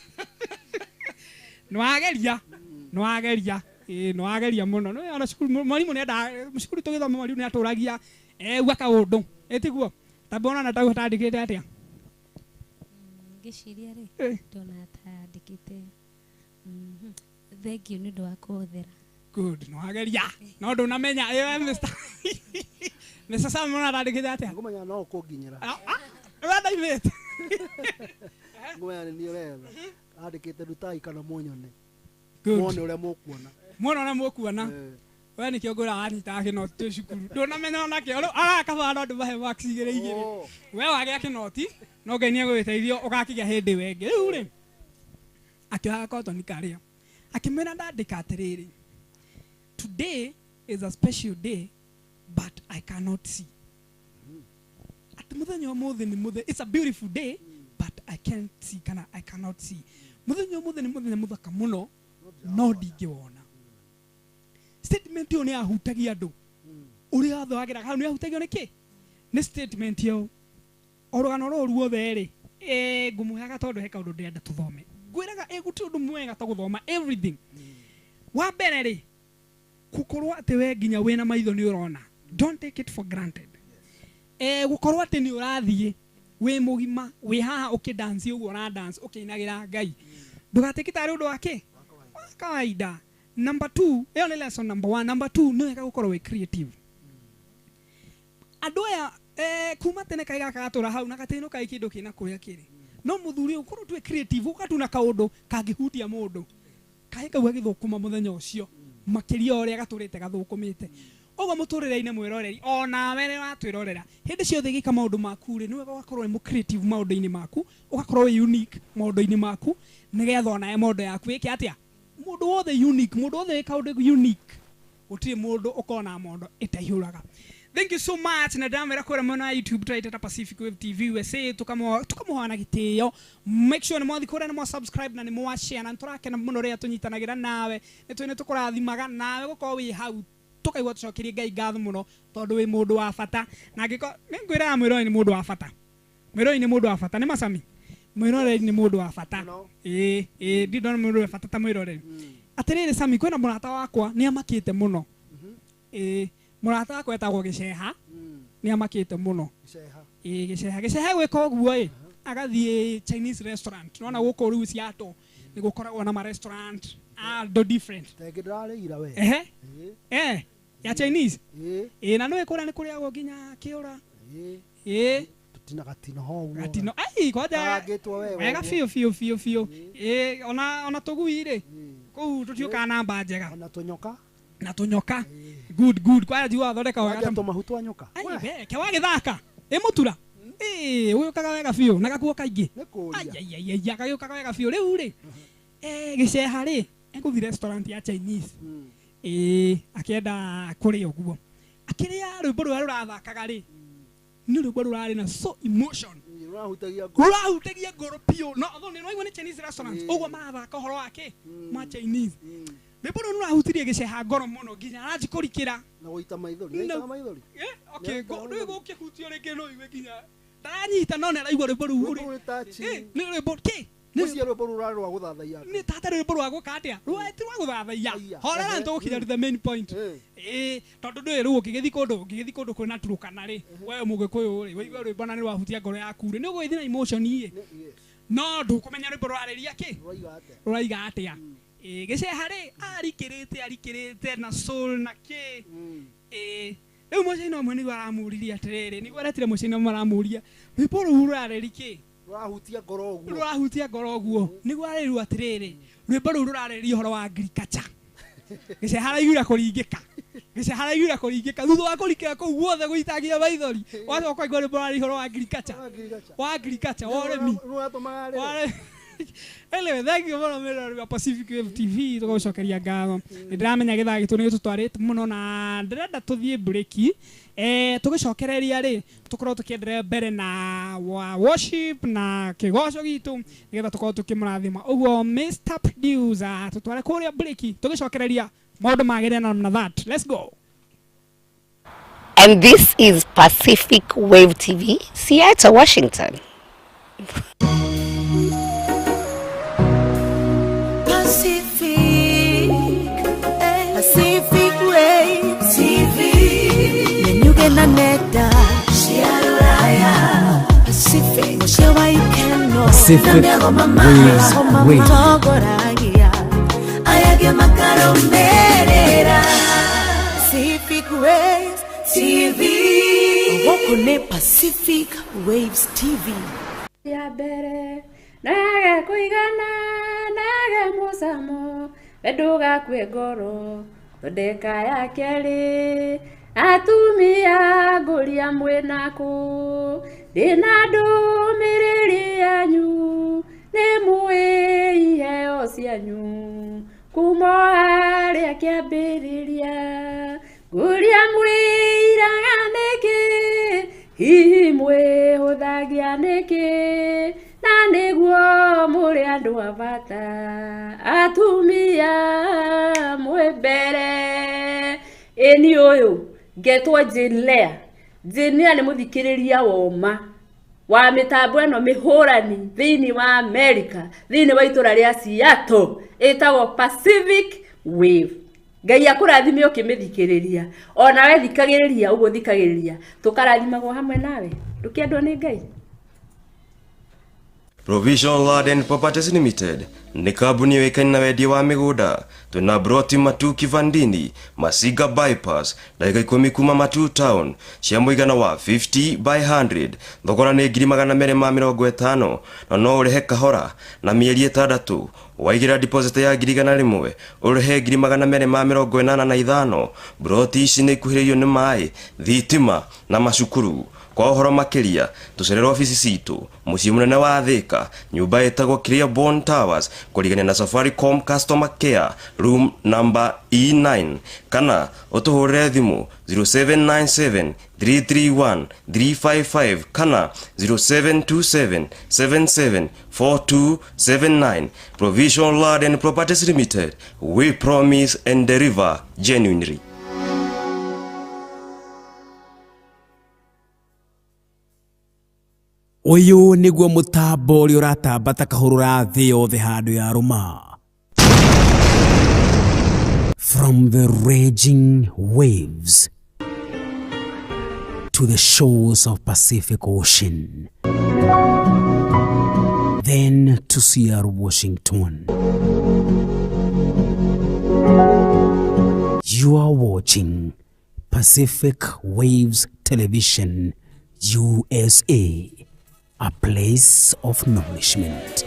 Nĩwageria, nĩwageria. Nĩwageria mũno. Nĩ ona cukuru mwarimũ nĩendaga, cukuru tũgĩthoma mwarimũ nĩatũragia, uga kaũndũ. Tiguo? Ta mbona na tau atandĩkĩte atĩa? Ngĩciria rĩ, ndona atandĩkĩte, thank you nĩ ũndũ wa kũhũthĩra. Good, nĩwageria. No ndũnamenya, Mr. Sam ũrona atandĩkĩte atĩa? Ngũmenya no ũkũnginyĩra. Ũrandaimĩte. Ngũmenya nĩ niĩ ũretha. Andĩkĩte rutai kana mũnyone. Good. Muone ũrĩa mũkuona. Muone ũrĩa mũkuona. We nĩkĩo ngwĩra wanyitaga kĩnoti twĩ cukuru. Ndũnamenya onakĩo. Rĩu arakabana no ndũmahe marks igĩrĩ igĩrĩ. We wagĩa kĩnoti, no Ngai nĩegũgĩteithia ũgakĩgĩa hĩndĩ ĩyo ĩngĩ. Rĩu rĩ, akĩoya gakotoni karĩa. Akĩmwĩra ndandĩka atĩrĩrĩ, today is a special day, but I cannot see. Atĩ mũthenya ũmũthĩ nĩ mũthenya, it's a beautiful day, but I can't see, kana I cannot see. Mũthenya ũmũthĩ nĩ mũthenya mũthaka mũno, no ndingĩwona. Statement ĩyo nĩ yahutagia andũ. Ũrĩa wothe wageraga hau nĩ yahutagio nĩ kĩ? Nĩ statement ĩyo. O rũgano rũrũ ruothe rĩ, ngũmũheaga tondũ he kaũndũ ndĩrenda tũthome. Ngwĩraga, gũtirĩ ũndũ mwega ta gũthoma everything. Wa mbere rĩ, gũkorwo atĩ we nginya wĩna maitho nĩ ũrona. Don't take it for granted. Gũkorwo atĩ nĩ ũrathiĩ wĩ mũgima, wĩ haha ũkĩdance ũguo ũradance, ũkĩinagĩra Ngai. Ndũgatĩke tarĩ ũndũ wa kĩ? Wa kawaida. Number 2, ĩyo nĩ lesson number 1. Number 2, nĩ wega gũkorwo wĩ creative. Andũ aya, kuma tene kaĩ gaka gatũra hau na gatĩno kaĩ kĩndũ kĩna kũrĩa kĩrĩ. No mũthuri ũyũ, ũkorwo twĩ creative, ũgatuna kaũndũ kangĩhutia mũndũ. Kaĩ kau gagĩthũkũma mũthenya ũcio, makĩria ũrĩa gatũrĩte gathũkũmĩte. Ũguo mũtũrĩre-inĩ mwĩroreri, onawe nĩ watwĩrorera. Hĩndĩ ciothe gĩka maũndũ maku rĩ, nĩ wega ũgakorwo wĩ mũ creative maũndũ-inĩ maku, ũgakorwo wĩ unique maũndũ-inĩ maku, nĩgetha onawe mondo yaku ĩke atĩa? Mũndũ wothe unique, mũndũ wothe wĩ kaũndũ unique, gũtirĩ mũndũ ũkona mondo ĩtaihũraga. Thank you so much. Na ndamwĩra kũrĩa mwena wa YouTube tũraita Pacific Wave TV USA, tukamũhoya na gĩtĩo. Make sure nĩ mwathiĩ kũrĩa nĩ mwa subscribe na nĩ mwa share, na nĩ tũrakena mũno rĩrĩa tũnyitanagĩra nawe. Nĩ tũĩ nĩ tũkũrathimaga nawe gũkorwo wĩ hau. Tũkaigua tũcokerie Ngai ngatho mũno tondũ wĩ mũndũ wa bata. Na angĩkorwo nĩ ngwĩraga mwĩroreri nĩ mũndũ wa bata. Mwĩroreri nĩ mũndũ wa bata, nĩ macami. Mwĩroreri nĩ mũndũ wa bata. Ndirĩ ndona mũndũ wa bata ta mwĩroreri. Atĩrĩrĩ Sami, kwĩna mũrata wakwa nĩ amakĩte mũno. Mũrata wakwa etagwo Gĩceha, nĩ amakĩte mũno. Gĩceha. Gĩceha gwĩka ũguo ĩ, agathiĩ Chinese restaurant. Nĩwona gũkũ rĩu Seattle nĩ gũkoragwo na ma restaurant andũ different. Tengĩ ndĩrarĩira we. Ya Chinese. Na nĩũĩ kũrĩa nĩ kũrĩagwo nginya kĩũra. Tũtina gatino ho ũguo. Gatino. Ai, kwanja. Karangĩtwo we Wega ũguo. biũ, biũ, biũ, biũ. Ona tũgui rĩ, kũu tũtiũkaga namba njega. Ona tũnyoka. Na tũnyoka. Good, good. Kwanja njiguaga thondeka wega. Kwanja tũmahu twa nyoka. Ai, we, ke wagĩthaka. Mũtura. Ũgĩũkaga wega biũ, na gakuo kaingĩ. Nĩ kũũria. Ai, ai, ai, ai, gagĩũkaga wega biũ. Rĩu rĩ, Gĩceha rĩ, egũthiĩ restaurant ya Chinese. Akĩenda kũrĩa ũguo. Akĩrĩa rwĩmbo rũrĩa rũrathakaga rĩ, nĩ rwĩmbo rũrarĩ na so emotion. Rũrahutagia ngoro. Rũrahutagia ngoro biũ. No, although nĩ rwaigua nĩ Chinese restaurant, ũguo marathaka ũhoro wa kĩ? Ma Chinese. Rwĩmbo rũu nĩrwahutirie gĩceha ngoro mũno nginya aranji kũrikĩra na gũita maithori. Nĩ maithori. Okay, rĩu gũkĩhutio rĩngĩ no igue nginya ndaranyita no nĩaraigua rwĩmbo rũu rĩ. Nĩ rwĩmbo kĩ? Ũcio rwĩmbo rũu rwarĩ rwa gũthathaiya. Nĩ tata rwĩmbo rwa gwĩka atĩa? Rwa ti rwa gũthathaiya. Horera nĩtũgũkinya to the main point. Tondũ ndũĩ rĩu ũngĩgĩthiĩ kũndũ kwĩna Turukana rĩ, we mũgĩkũyũ rĩ, waigua rwĩmbo na nĩrwahutia ngoro yaku rĩ, nĩũgũgĩthiĩ na emotion ĩ. No ndũkũmenya rwĩmbo rwarĩria kĩ? Rũraiga atĩa? Gĩceha rĩ, arikĩrĩte na soul na kĩ. Rĩu mũciĩ ũmwe nĩguo aramũririe atĩrĩrĩ, nĩguo aretire mũciĩ ũmwe aramũria, rwĩmbo rũu rũrarĩria kĩ? Rũrahutia ngoro ũguo. Rũrahutia ngoro ũguo. Nĩguo arĩrwo atĩrĩrĩ, rwĩmbo rũu rũrarĩria ũhoro wa agriculture. Gĩceha araiguire kũringĩka. Gĩceha araiguire kũringĩka. Thutha wa kũrikĩra kũu guothe gũitangia maithori, wacoka ũkaigua rwĩmbo rũrarĩria ũhoro wa agriculture. Wa agriculture, wa ũrĩmi. Anyway, thank you mũno mwĩroreri wa Pacific Wave TV, tũgũcokeria ngatho. Nĩ ndĩramenya gĩthaa gitũ nĩ gĩtũtwarĩte mũno na ndĩrenda tũthiĩ break. Tũgĩcokereria rĩ, tũkorwo tũkĩenderea mbere na wa worship na kĩgoco gitũ nĩgetha tũkorwo tũkĩmũrathima. Ũguo Mr. Producer, tũtware kũrĩa break, tũgĩcokereria maũndũ magĩrĩre na that. Let's go. And this is Pacific Wave TV, Seattle, Washington. Pacific Wave TV. Nenyuge na neda Pacific Pacific Waves Radio. Pacific Waves TV. Wokone Pacific Waves TV. Ya mbere nage kuigana nage musamo ndugakue ngoro thondeka ya kerĩ atumia ngũria mwĩnaku ndĩna ndũmĩrĩri yanyu nĩ mũĩ iheo cianyu kuma harĩa kĩambĩrĩria ngũria mwĩiraga nĩkĩ hihi mwĩhũthagia nĩkĩ na nĩguo mũrĩ andũ a bata atumia mwĩ mbere. Ĩni ũyũ ngetwo Jane Lea. Jane Lea nĩ mũthikĩrĩria woma wa mĩtambo ĩno mĩhũrani thĩinĩ wa America, thĩinĩ wa itũra rĩa Seattle, ĩtagwo Pacific Wave. Ngai akũrathime ũkĩmĩthikĩrĩria, onawe thikagĩrĩria ũguo thikagĩrĩria, tũkarathimagwo hamwe nawe, ndũkĩendwo nĩ Ngai. Provision Land and Properties Limited nĩ kambuni yũĩkaine na wendia wa mĩgũnda. Twĩna broti Matu Kivandini, Masiga Bypass, ndagĩka 10 kuma Matu Town, cia mũigana wa 50 by 100. Thogora nĩ 250,000 na no ũrĩhe kahora na mĩeri 6. Waigĩra deposit ya 100,000 ũrĩhe 285,000. Broti ici nĩ ikuhĩrĩirio nĩ maĩ, thitima na macukuru. Kwa ũhoro makĩria tũcerere obici citũ mũciĩ mũnene wa Thika, nyũmba ĩtagwo Clearborn Towers, kũrigania na Safaricom Customer Care room number E9, kana ũtũhũrĩre thimũ 0797 331 355 kana 0727 77 4279. Provision Land and Properties Limited, we promise and deliver genuinely. Ũyũ nĩguo mũtambo ũrĩa ũratamba ta kahũrũra thĩ yothe handũ ya rũma. From the raging waves to the shores of Pacific Ocean, then to Seattle, Washington. You are watching Pacific Waves Television, USA, a place of nourishment.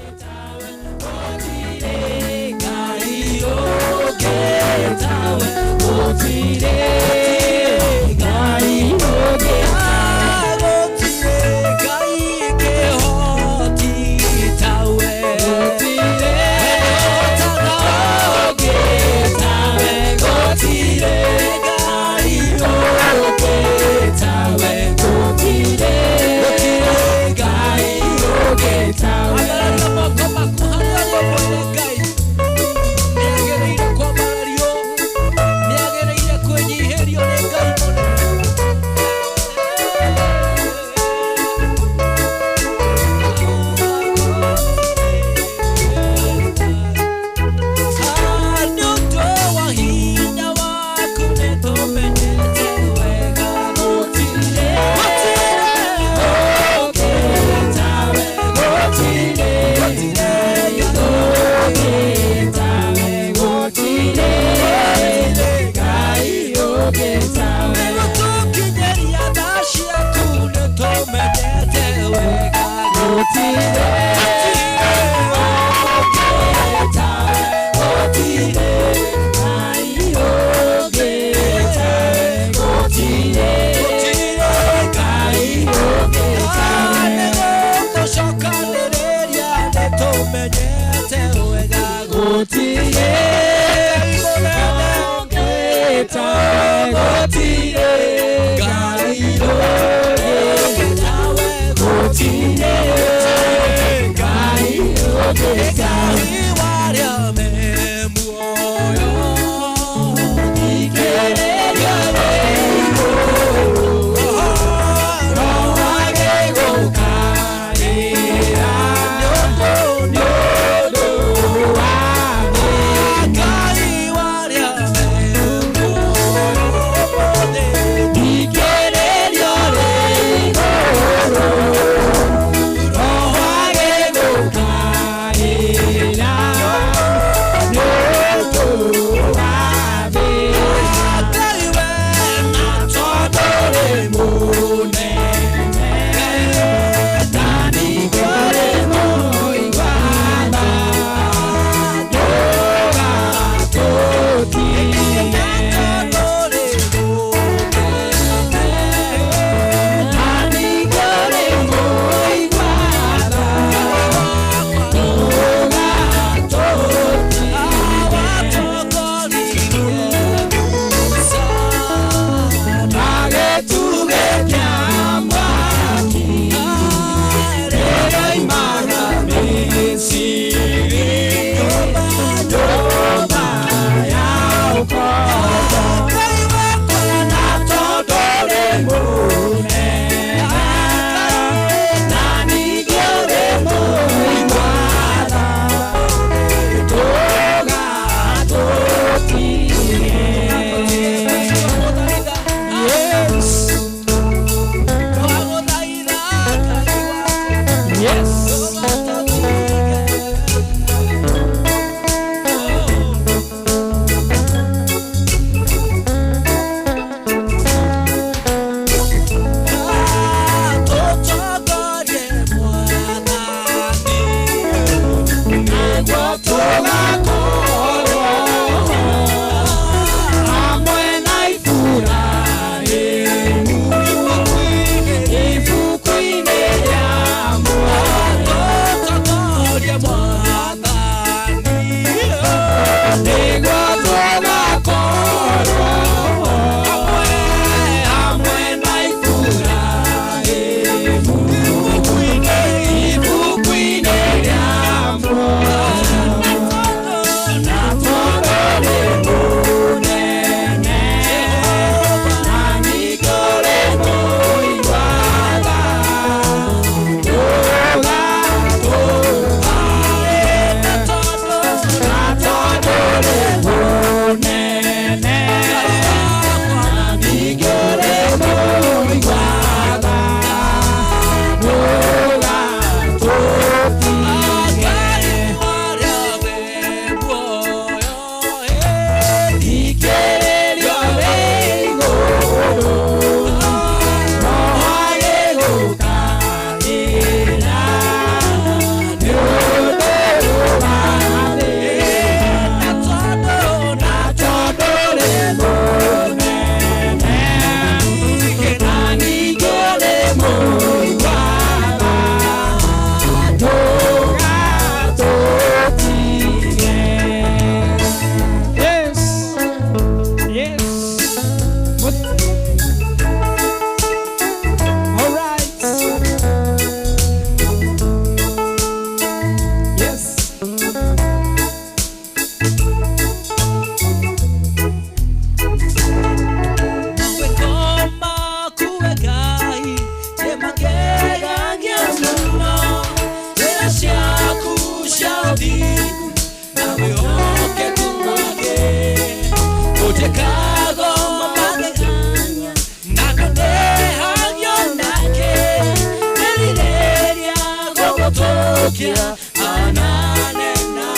Gũgũtũkia ananena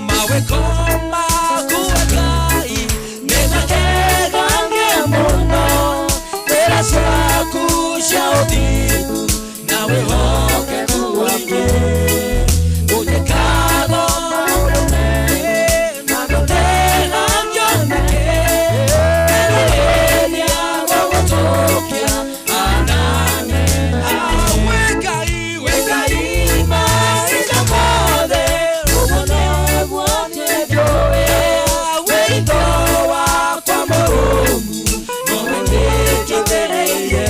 mawĩko maku Ngai nĩ magegania mũno, wĩra ciaku cia ũthingu na wĩhokeku waku ũnjĩkaga na ndũtegagio nĩkĩ rĩrĩa gũgũtũkia anane we Ngai, we Ngai mahinda mothe ũguo nĩguo niĩ njũĩ wĩitho wakwa mũrũmu nowe nĩnjũthĩrĩirie.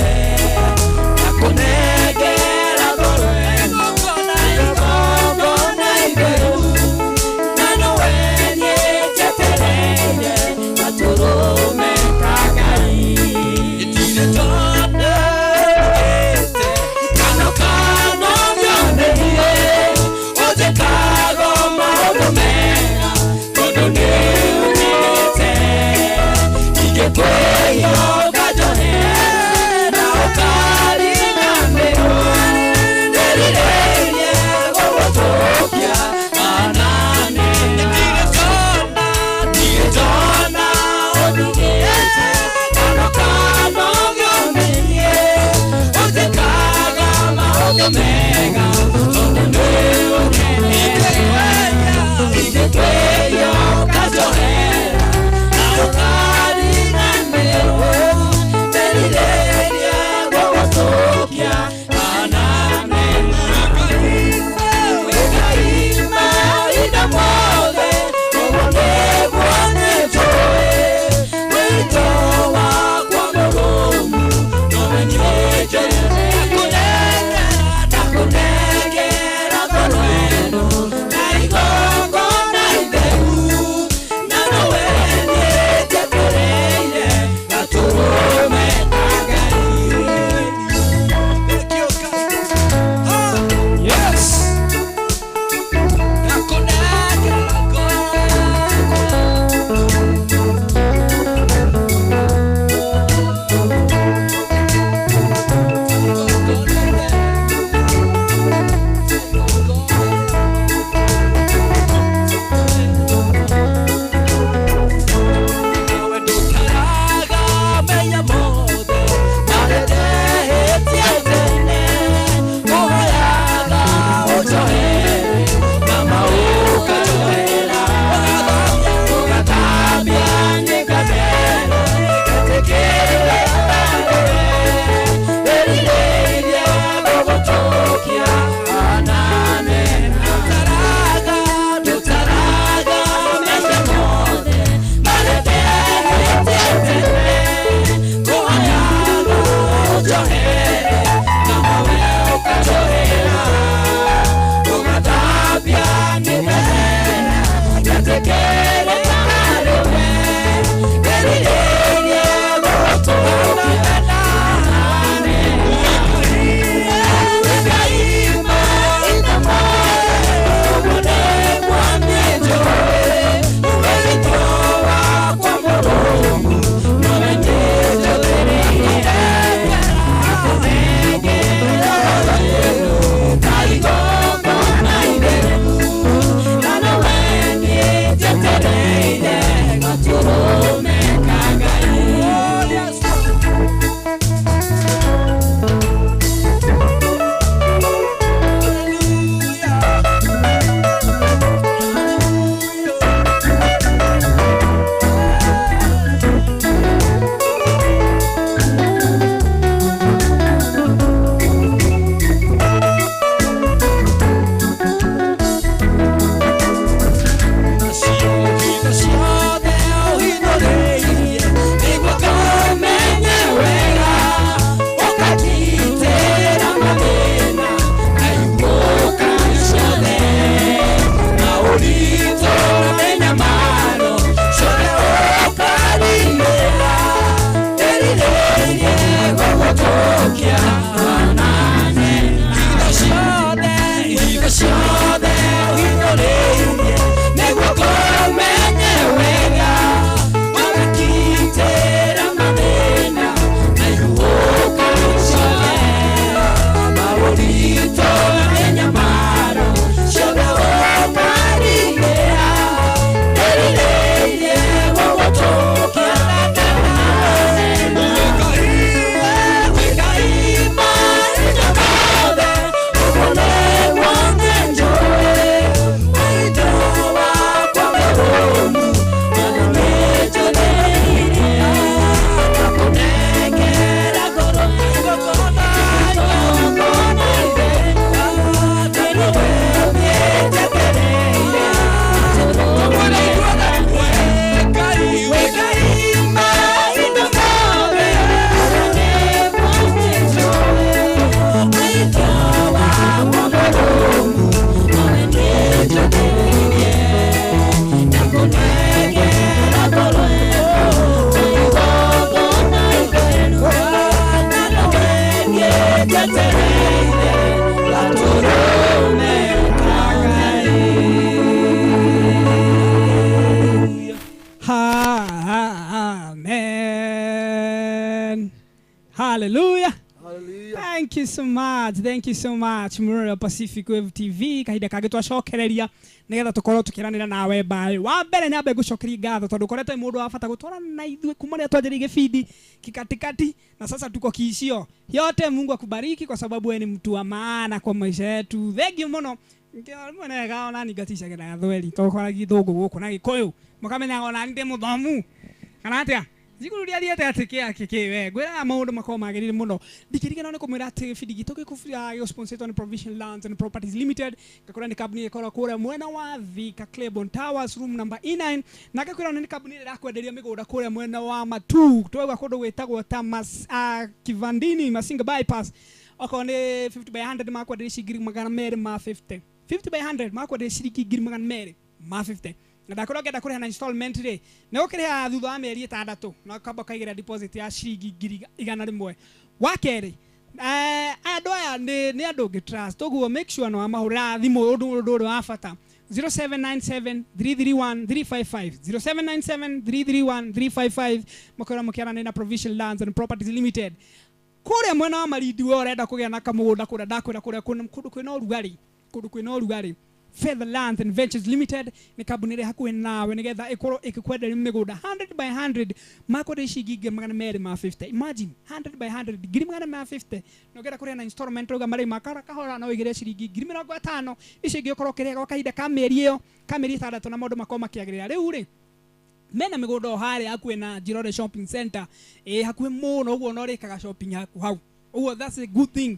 Hallelujah. Thank you so much. Thank you so much. Murera Pacific Wave TV kahinda kangĩ twacokereria nigetha tukorwo tukiranira nawe mbaĩ. Wa mbere nyambe ngucokeria ngatho tondu ukoretwo mundu wa bata gutwarana na ithuĩ kuma rĩrĩa twanjĩrĩirie gĩbindi kikatikati na sasa tuko kiishio. Yote Mungu akubariki kwa sababu wewe ni mtu wa maana kwa maisha yetu. Thank you muno. Mwene ona ni ngaticagĩra na gathweri tũkwaragia gĩthũngũ gũkũ na gĩkũyũ mũkamenyaga ona ndĩ mũthomu kana atĩa Thukuru ria thiete atĩ kĩ akĩ kĩ we ngwĩraga maũndũ makorwo magĩrĩire mũno ndikĩriganĩrwo nĩ kũmwĩra atĩ gĩbindi gitũ gĩsponsored nĩ Provision Lands and Properties Limited ngakwĩra nĩ kambuni ĩkoragwo kũrĩa mwena wa Thika Claiborne Towers room number E9 na ngakwĩra nĩ kambuni ĩrĩa ĩrakwenderia mĩgũnda kũrĩa mwena wa Matu twauga kũndũ gwĩtagwo ta Kivandini Masinga bypass okorwo nĩ 50 by 100 makwenderia ciringi 250 50 by 100 makwenderia ciringi 250 na ndakorwo ngenda kũrĩha na installment rĩ nĩ ũkĩrĩha thutha wa mĩeri 6 na ũkamba ũkaigĩra deposit ya ciringi 100,000. Wa kerĩ andũ aya nĩ andũ ũngĩ trust ũguo make sure nĩ wamahũrĩra thimũ ũndũ ũrĩa wa bata 0797 331 355 0797 331 355 mũkorwo mũkĩaranĩria na Provision Lands and Properties Limited kũrĩa mwena wa Malindi we ũrenda kũgĩa na kamũgũnda kũrĩa ndakwĩra kũrĩa kũndũ kwĩna ũrugarĩ kũndũ kwĩna ũrugarĩ Feather Lands and Ventures Limited nĩ kambuni ĩrĩa hakuhĩ nawe nĩgetha ĩkorwo ĩgĩkwenderia mĩgũnda 100 by 100 makwenderia ciringi 250. Imagine 100 by 100 250 na ũngĩenda kũrĩha na installment ũrauga marĩhi ma kahora kahora no ũigĩre ciringi 50,000 icio ingĩ ũkorwo ũkĩrĩha gwa kahinda ka mĩeri ĩyo ka mĩeri 6 na maũndũ makorwo makĩagĩrĩra. Rĩu rĩ mena mĩgũnda o harĩa hakuhĩ na Njirore Shopping Center hakuhĩ mũno ũguo no ũrĩkaga shopping yaku hau ũguo that's a good thing.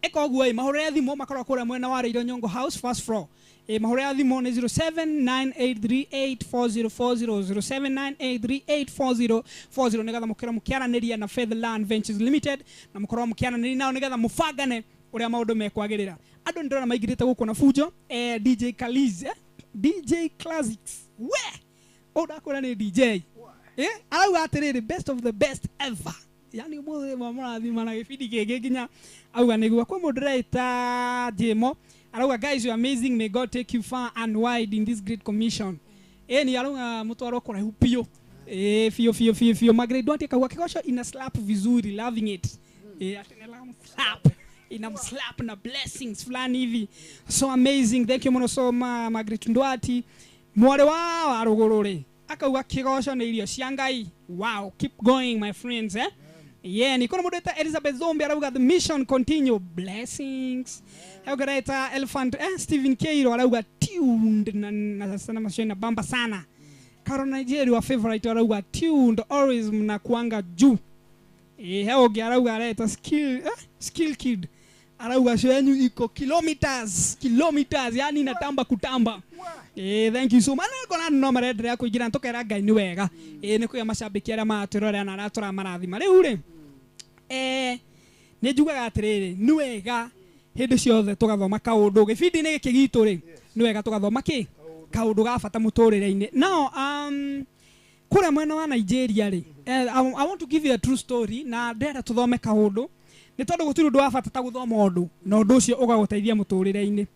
Eka ũguo mahũrĩre thimũ makorwo kũrĩa mwena wa Raila Nyongo House first floor. Mahũrĩre thimũ nĩ 0798384040 0798384040 nĩgetha mũkorwo mũkĩaranĩria na Feather Land Ventures Limited na mũkorwo mũkĩaranĩria nao nĩgetha mũbangane ũrĩa maũndũ mekwagĩrĩra. Andũ nĩ ndĩrona maingĩrĩte gũkũ na fujo DJ Kaliz DJ Classics we ũndakũra nĩ DJ arauga atĩrĩrĩ best of the best ever yani ũmũthĩ mũrathima na gĩbindi gĩkĩ nginya auga nĩguo kwĩ mũndũ ũreita Jemo arauga guys you are amazing may God take you far and wide in this great commission. Ni arauga mũtwarwo kũraihu biũ biũ biũ biũ biũ. Margaret Duarte akauga kĩgoco ina slap vizuri loving it ati nĩ slap ina slap na blessings fulani hivi so amazing. Thank you mũno so Margaret Duarte mwarĩ wa Warũgũrũ rĩ akauga kĩgoco nĩ irio cia Ngai. Wow, keep going my friends Yeah, ni kuna mũndũ wĩta Elizabeth Zombi arauga the mission continue blessings. Arauga Elephant Stephen Keiro arauga tuned na sana mashina bamba sana. Carol Nigeria wa favorite arauga tuned always mnakuanga juu. Heo arauga areta skill skill kid arauga show yenu iko kilometers kilometers yani inatamba kutamba. Thank you so much. Kona no marenderea kuingira tukera Ngai ni wega. Ni kuya macambiki aria matwirorera na aria turamarathima. Riu ri nĩ njugaga atĩrĩrĩ nĩ wega hĩndĩ ciothe tũgathoma kaũndũ gĩbindi-inĩ gĩkĩ gitũ rĩ nĩ wega tũgathoma kĩ kaũndũ ga bata mũtũrĩre-inĩ. Now kũrĩa mwena wa Nigeria rĩ I want to give you a true story na ndĩrenda tũthome kaũndũ nĩ tondũ gũtirĩ ũndũ wa bata ta gũthoma ũndũ na ũndũ ũcio ũgagũteithia mũtũrĩre-inĩ.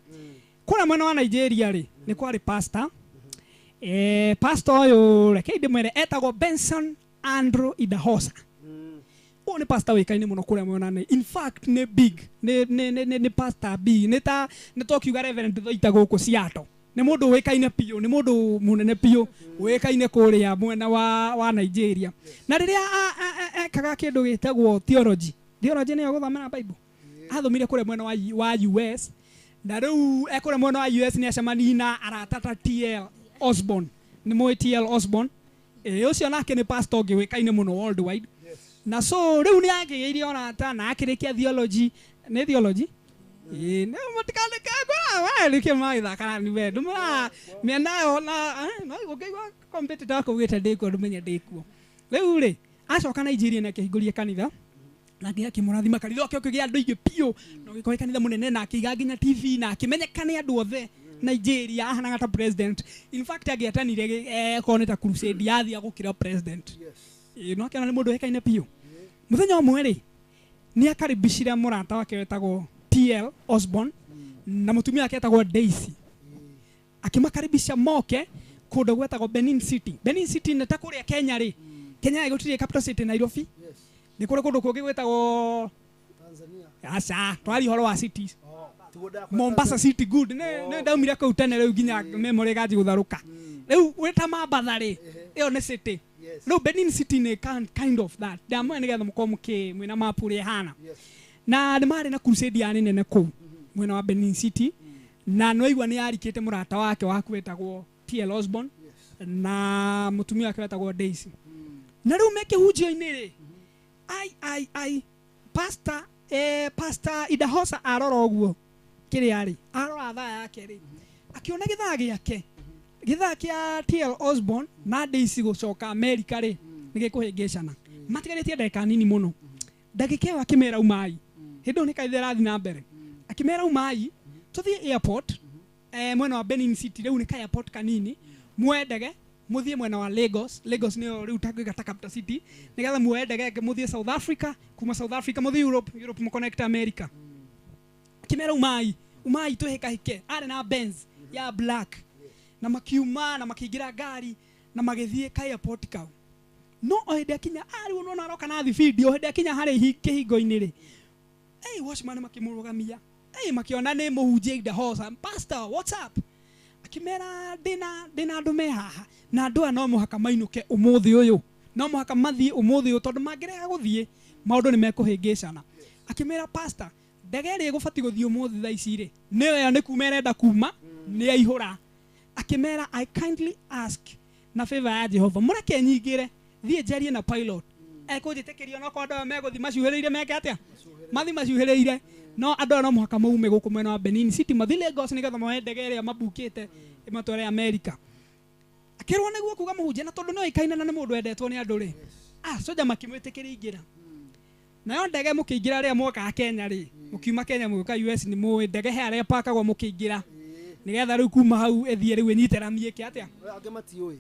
Kũrĩa mwena wa Nigeria rĩ nĩ kwarĩ pastor pastor ũyũ rekei ndĩmwĩre etagwo Benson Andrew Idahosa. Ũyũ nĩ pastor wĩkaine mũno kũrĩa mwena nĩ in fact nĩ big nĩ pastor B nĩ ta nĩ tũkiuga Reverend Thoita gũkũ Seattle nĩ mũndũ wĩkaine biũ nĩ mũndũ mũnene biũ wĩkaine kũrĩa mwena wa Nigeria. Na rĩrĩa ekaga kĩndũ gĩtagwo theology theology nĩyo gũthomera Bible athomire kũrĩa mwena wa US na rĩu ekũrĩa mwena wa US nĩ acemanirie na arata ta TL Osborne nĩ mũĩ TL Osborne ũcio nake nĩ pastor ũngĩ wĩkaine mũno worldwide. Na so rĩu nĩ akĩgĩire orata na akĩrĩkia theology nĩ theology nĩ mũtikanĩke magĩthaka nĩ we ndũmũra mĩena ĩyo na no ũngĩigua competitor akũgĩte ndĩkuo ndũmenye ndĩkuo. Rĩu rĩ acoka Nigeria na akĩhingũria kanitha na nginya akĩmũrathima kanitha ũkĩ ũkĩgĩa andũ aingĩ biũ na ũgĩkorwo kanitha mũnene na akĩiga nginya TV na akĩmenyeka nĩ andũ othe Nigeria ahanaga ta president. In fact angĩetanire korwo nĩ ta crusade yathia gũkĩra president. No akĩona nĩ mũndũ wĩkaine biũ. Mũthenya ũmwe rĩ nĩ akaribicire mũrata wake wetagwo TL Osborne na mũtumia wake etagwo Daisy akĩmakaribisha moke kũndũ gwetagwo Benin City. Benin City nĩ ta kũrĩa Kenya rĩ Kenya gũtirĩ capital city Nairobi. Nĩ kũrĩ kũndũ kũngĩ gwĩtagwo Tanzania. Aca, twari ũhoro wa cities. Oh, tiguo ndakwa Mombasa Tanzania. City, good. Nĩ ndaumire kũu tene rĩu nginya memory ĩganji gũtharũka. Rĩu wĩta Mambatha rĩ, ĩyo nĩ city. Yes. Rĩu Benin City nĩ kind of that. Ndamwe nĩgetha mũkorwo mũkĩ mwĩna map ũrĩa ĩhana. Yes. Na nĩ marĩ na crusade yarĩ nene kũu mwena wa Benin City, na nĩwaigua nĩ yarikĩte mũrata wake waku wetagwo T.L. Osborn na mũtumia wake wetagwo Daisy. Na rĩu me kĩhunjio-inĩ rĩ, ai ai ai, pastor, pastor Idahosa arora ũguo kĩrĩa rĩ, arora thaa yake rĩ, akĩona gĩthaa gĩake, gĩthaa kĩa T.L. Osborn na Daisy gũcoka America rĩ, nĩ gĩkũhĩngĩcana. Matigarĩtie ndagĩka nini mũno. Ndagĩka ĩyo akĩmera umai. Hĩndĩ ĩyo nĩ kanitha ĩrathiĩ na mbere. Akĩmera umai, tũthiĩ airport, mwena wa Benin City, rĩu nĩ ka airport kanini, muoe ndege, mũthiĩ mwena wa Lagos. Lagos nĩyo rĩu tangĩuga ta capital city, nĩgetha muoe ndege mũthiĩ South Africa, kuma South Africa mũthiĩ Europe, Europe mũconnect America. Akĩmera umai, umai twĩhĩkahĩke. Arĩ na Benz ya black. Na makiuma na makĩingĩra ngari na magĩthiĩ ka airport kau. No o hĩndĩ akinya, rĩu nĩwona aroka na thibindi, o hĩndĩ akinya harĩa kĩhingo-inĩ rĩ, hey, watchman makĩmũrũgamia. Hey, makĩona nĩ mũhunjia Idahosa. Pastor, what's up? Akĩmera ndĩna andũ me haha, na andũ aya no mũhaka mainũke ũmũthĩ ũyũ, no mũhaka mathiĩ ũmũthĩ ũyũ, tondũ mangĩrega gũthiĩ maũndũ nĩ mekũhĩngĩcana. Akĩmera pastor, ndege ĩrĩa ĩgũbatiĩ gũthiĩ ũmũthĩ thaa ici rĩ, nĩyo ĩyo nĩ kuma ĩrenda kuma, nĩ yaihũra. Akĩmera I kindly ask na favor ya Jehova mũreke nyingĩre thiĩ njarie na pilot, ekũnjĩtĩkĩria onokorwo andũ aya megũthiĩ macuhĩrĩire meke atĩa, mathiĩ macuhĩrĩire, no andũ aya no mũhaka maume gũkũ mwena wa Benin City mathiĩ Lagos nĩgetha moe ndege ĩrĩa mabukĩte ĩmatware America. Akĩrwo nĩguo kuga mũhunjia, na tondũ no ĩkaine na nĩ mũndũ wendetwo nĩ andũ rĩ, soja makĩmwĩtĩkĩria ingĩra. Nayo ndege mũkĩingĩra rĩrĩa mwokaga Kenya rĩ, mũkiuma Kenya mũgĩũka US nĩ mũĩ ndege he harĩa ĩpakagwo mũkĩingĩra, nĩgetha rĩu kuma hau ĩthiĩ rĩu ĩnyite rami ĩke atĩa. Angĩ matiũĩ.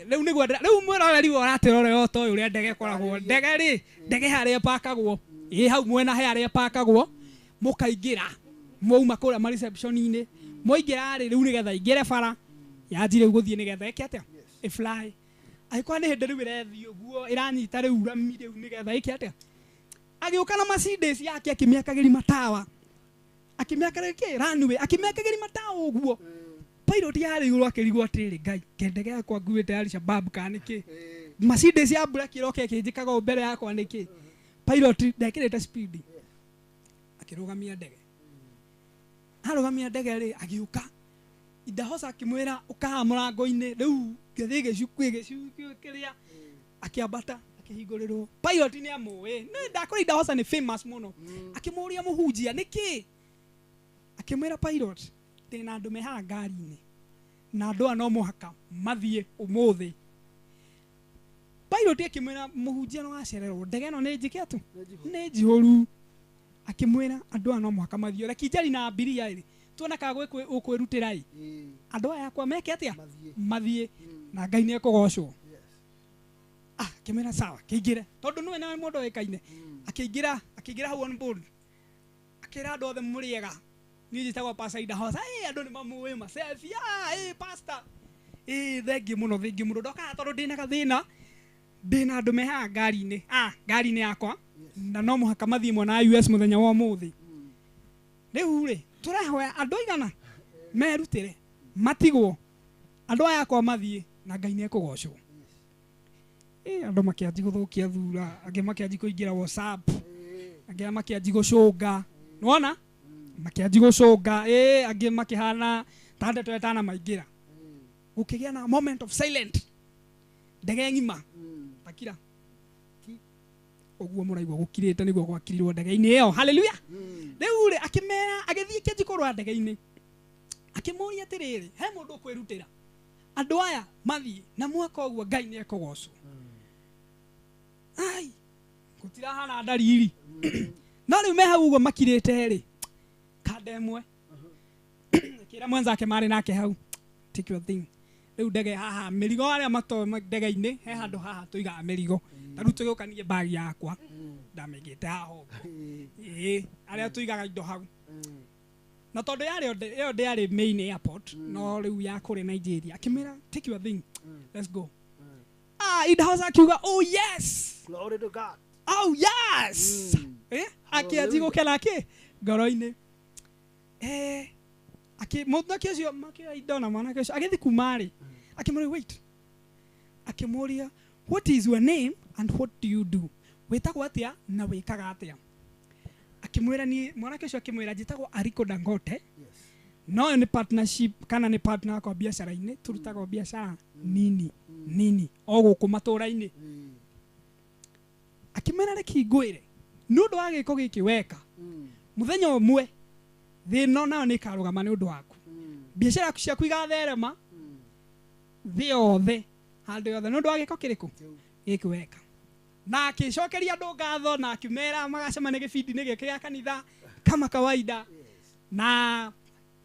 Rĩu nĩguo rĩu mwĩroreri we ũratwĩrorera o ta ũyũ ũrĩa ndege ĩkoragwo. Ndege rĩ, ndege he harĩa ĩpakagwo, ĩ hau mwena he harĩa ĩpakagwo, mũkaingĩra, mwauma kũrĩa ma reception-inĩ, mwaingĩra rĩ, rĩu nĩgetha ingĩre bara yanji rĩu gũthiĩ nĩgetha ĩke atĩa, ĩfly. Angĩkorwo nĩ hĩndĩ rĩu ĩrethiĩ ũguo ĩranyita rĩu rami rĩu nĩgetha ĩke atĩa. Agĩũka na Mercedes yake akĩmĩakagĩria matawa, akĩmĩakagĩria kĩ runway, akĩmĩakagĩria matawa ũguo. Pilot yarĩ igũrũ akĩrigwo atĩrĩrĩ, Ngai, kendege yakwa nguĩte ya Al-Shabaab kana nĩkĩ? Mercedes ya black ĩroka ĩkĩnjĩkaga ũũ mbere yakwa nĩkĩ? Pilot ndekĩrĩte speed, akĩrũgamia ndege. Arũgamia ndege rĩ, agĩũka Idahosa akĩmwĩra ũka haha mũrango-inĩ, rĩu ngĩthiĩ gĩcuku kĩrĩa, akĩambata akĩhingũrĩrwo. Pilot nĩ amũĩ, nĩ ndakora Idahosa nĩ famous mũno. Akĩmũria mũhunjia nĩkĩ? Akĩmwĩra pilot, ndĩna andũ me haha ngari-inĩ, na andũ aya no mũhaka mathiĩ ũmũthĩ. Pilot akĩmwĩra mũhunjia no acererwo, ndege ĩno nĩ njĩke atũ? Nĩ njihũru. Akĩmwĩra andũ aya no mũhaka mathiĩ, reke njari na abiria rĩ, tuona kana ũkwĩrutĩra ĩ, andũ aya akwa meke atĩa? Mathiĩ, na Ngai nĩ ekũgocwo. Akĩmwĩra sawa, kĩingĩre, tondũ nĩwe na mũndũ ũĩkaine. Akĩingĩra, akĩingĩra hau on board, akĩra andũ othe mũrĩega, niĩ njĩtagwo Pastor Idahosa. Andũ nĩ mamũĩ macebi, pastor, thengiũ mũno, thengiũ mũno, ndokaga tondũ ndĩna gathĩna, ndĩna andũ me haha ngari-inĩ, ngari-inĩ yakwa, na no mũhaka mathiĩ mwena wa US mũthenya wa ũmũthĩ. Rĩu rĩ, tũrehoya andũ aigana merutĩre, matigwo, andũ aya akwa mathiĩ, na Ngai nĩ ekũgocwo. Andũ makĩanji gũthũkia thura, angĩ makĩanji kũingĩra WhatsApp, angĩ makĩanji gũcũnga, nĩwona? Makĩanji gũcũnga, angĩ makĩhana ta ndeto ĩtanamaingĩra. Gũkĩgĩa na moment of silent, ndege ng'ima takira ũguo mũraigua gũkirĩte nĩguo gwakirirwo ndege-inĩ ĩyo. Hallelujah. Rĩu rĩ, akĩmera, agĩthiĩ kĩanji kũrũa ndege-inĩ, akĩmũria atĩrĩrĩ, he mũndũ ũkwĩrutĩra andũ aya mathiĩ, na mwaka ũguo Ngai nĩ ekũgocwo. Ai, gũtirahana ndariri. No rĩu me hau ũguo makirĩte rĩ, kanda ĩmwe akĩra mwenzake marĩ nake hau, take your thing. Rĩu ndege haha mĩrigo arĩa matoĩ ndege-inĩ, he handũ haha tũigaga mĩrigo. Ta rĩu tũgĩũka niĩ bag yakwa ndamĩigĩte haha ũguo. Arĩa tũigaga indo hau. Na tondũ yarĩ ĩyo ndĩarĩ main airport, no rĩu ya kũrĩa Nigeria. Akĩmĩra take your thing, let's go. Idahosa akiuga oh yes, Glory to God. Oh yes. Akĩanjia gũkena kĩ ngoro-inĩ. Mwanake ũcio makĩoya indo na mwanake ũcio agĩthiĩ kuma rĩ, akĩmũria wait. Akĩmũria what is your name and what do you do? Wĩtagwo atĩa na wĩkaga atĩa? Akĩmwĩra niĩ mwanake ũcio akĩmwĩra njĩtagwo Aliko Dangote. No nĩ partnership kana nĩ partner wakwa biacara-inĩ, tũrutaga biacara nini nini o gũkũ matũra-inĩ. Akĩmwĩra reke ngwĩre nĩ ũndũ wa gĩko gĩkĩ weka mũthenya ũmwe thĩ ĩno nayo nĩ ĩkarũgama nĩ ũndũ waku, biacara ciaku igatherema thĩ yothe handũ yothe nĩ ũndũ wa gĩko kĩrĩkũ gĩkĩ weka. Na akĩcokeria andũ ngatho na akĩmera magacemania gĩbindi-inĩ gĩake gĩa kanitha kama kawaida. Na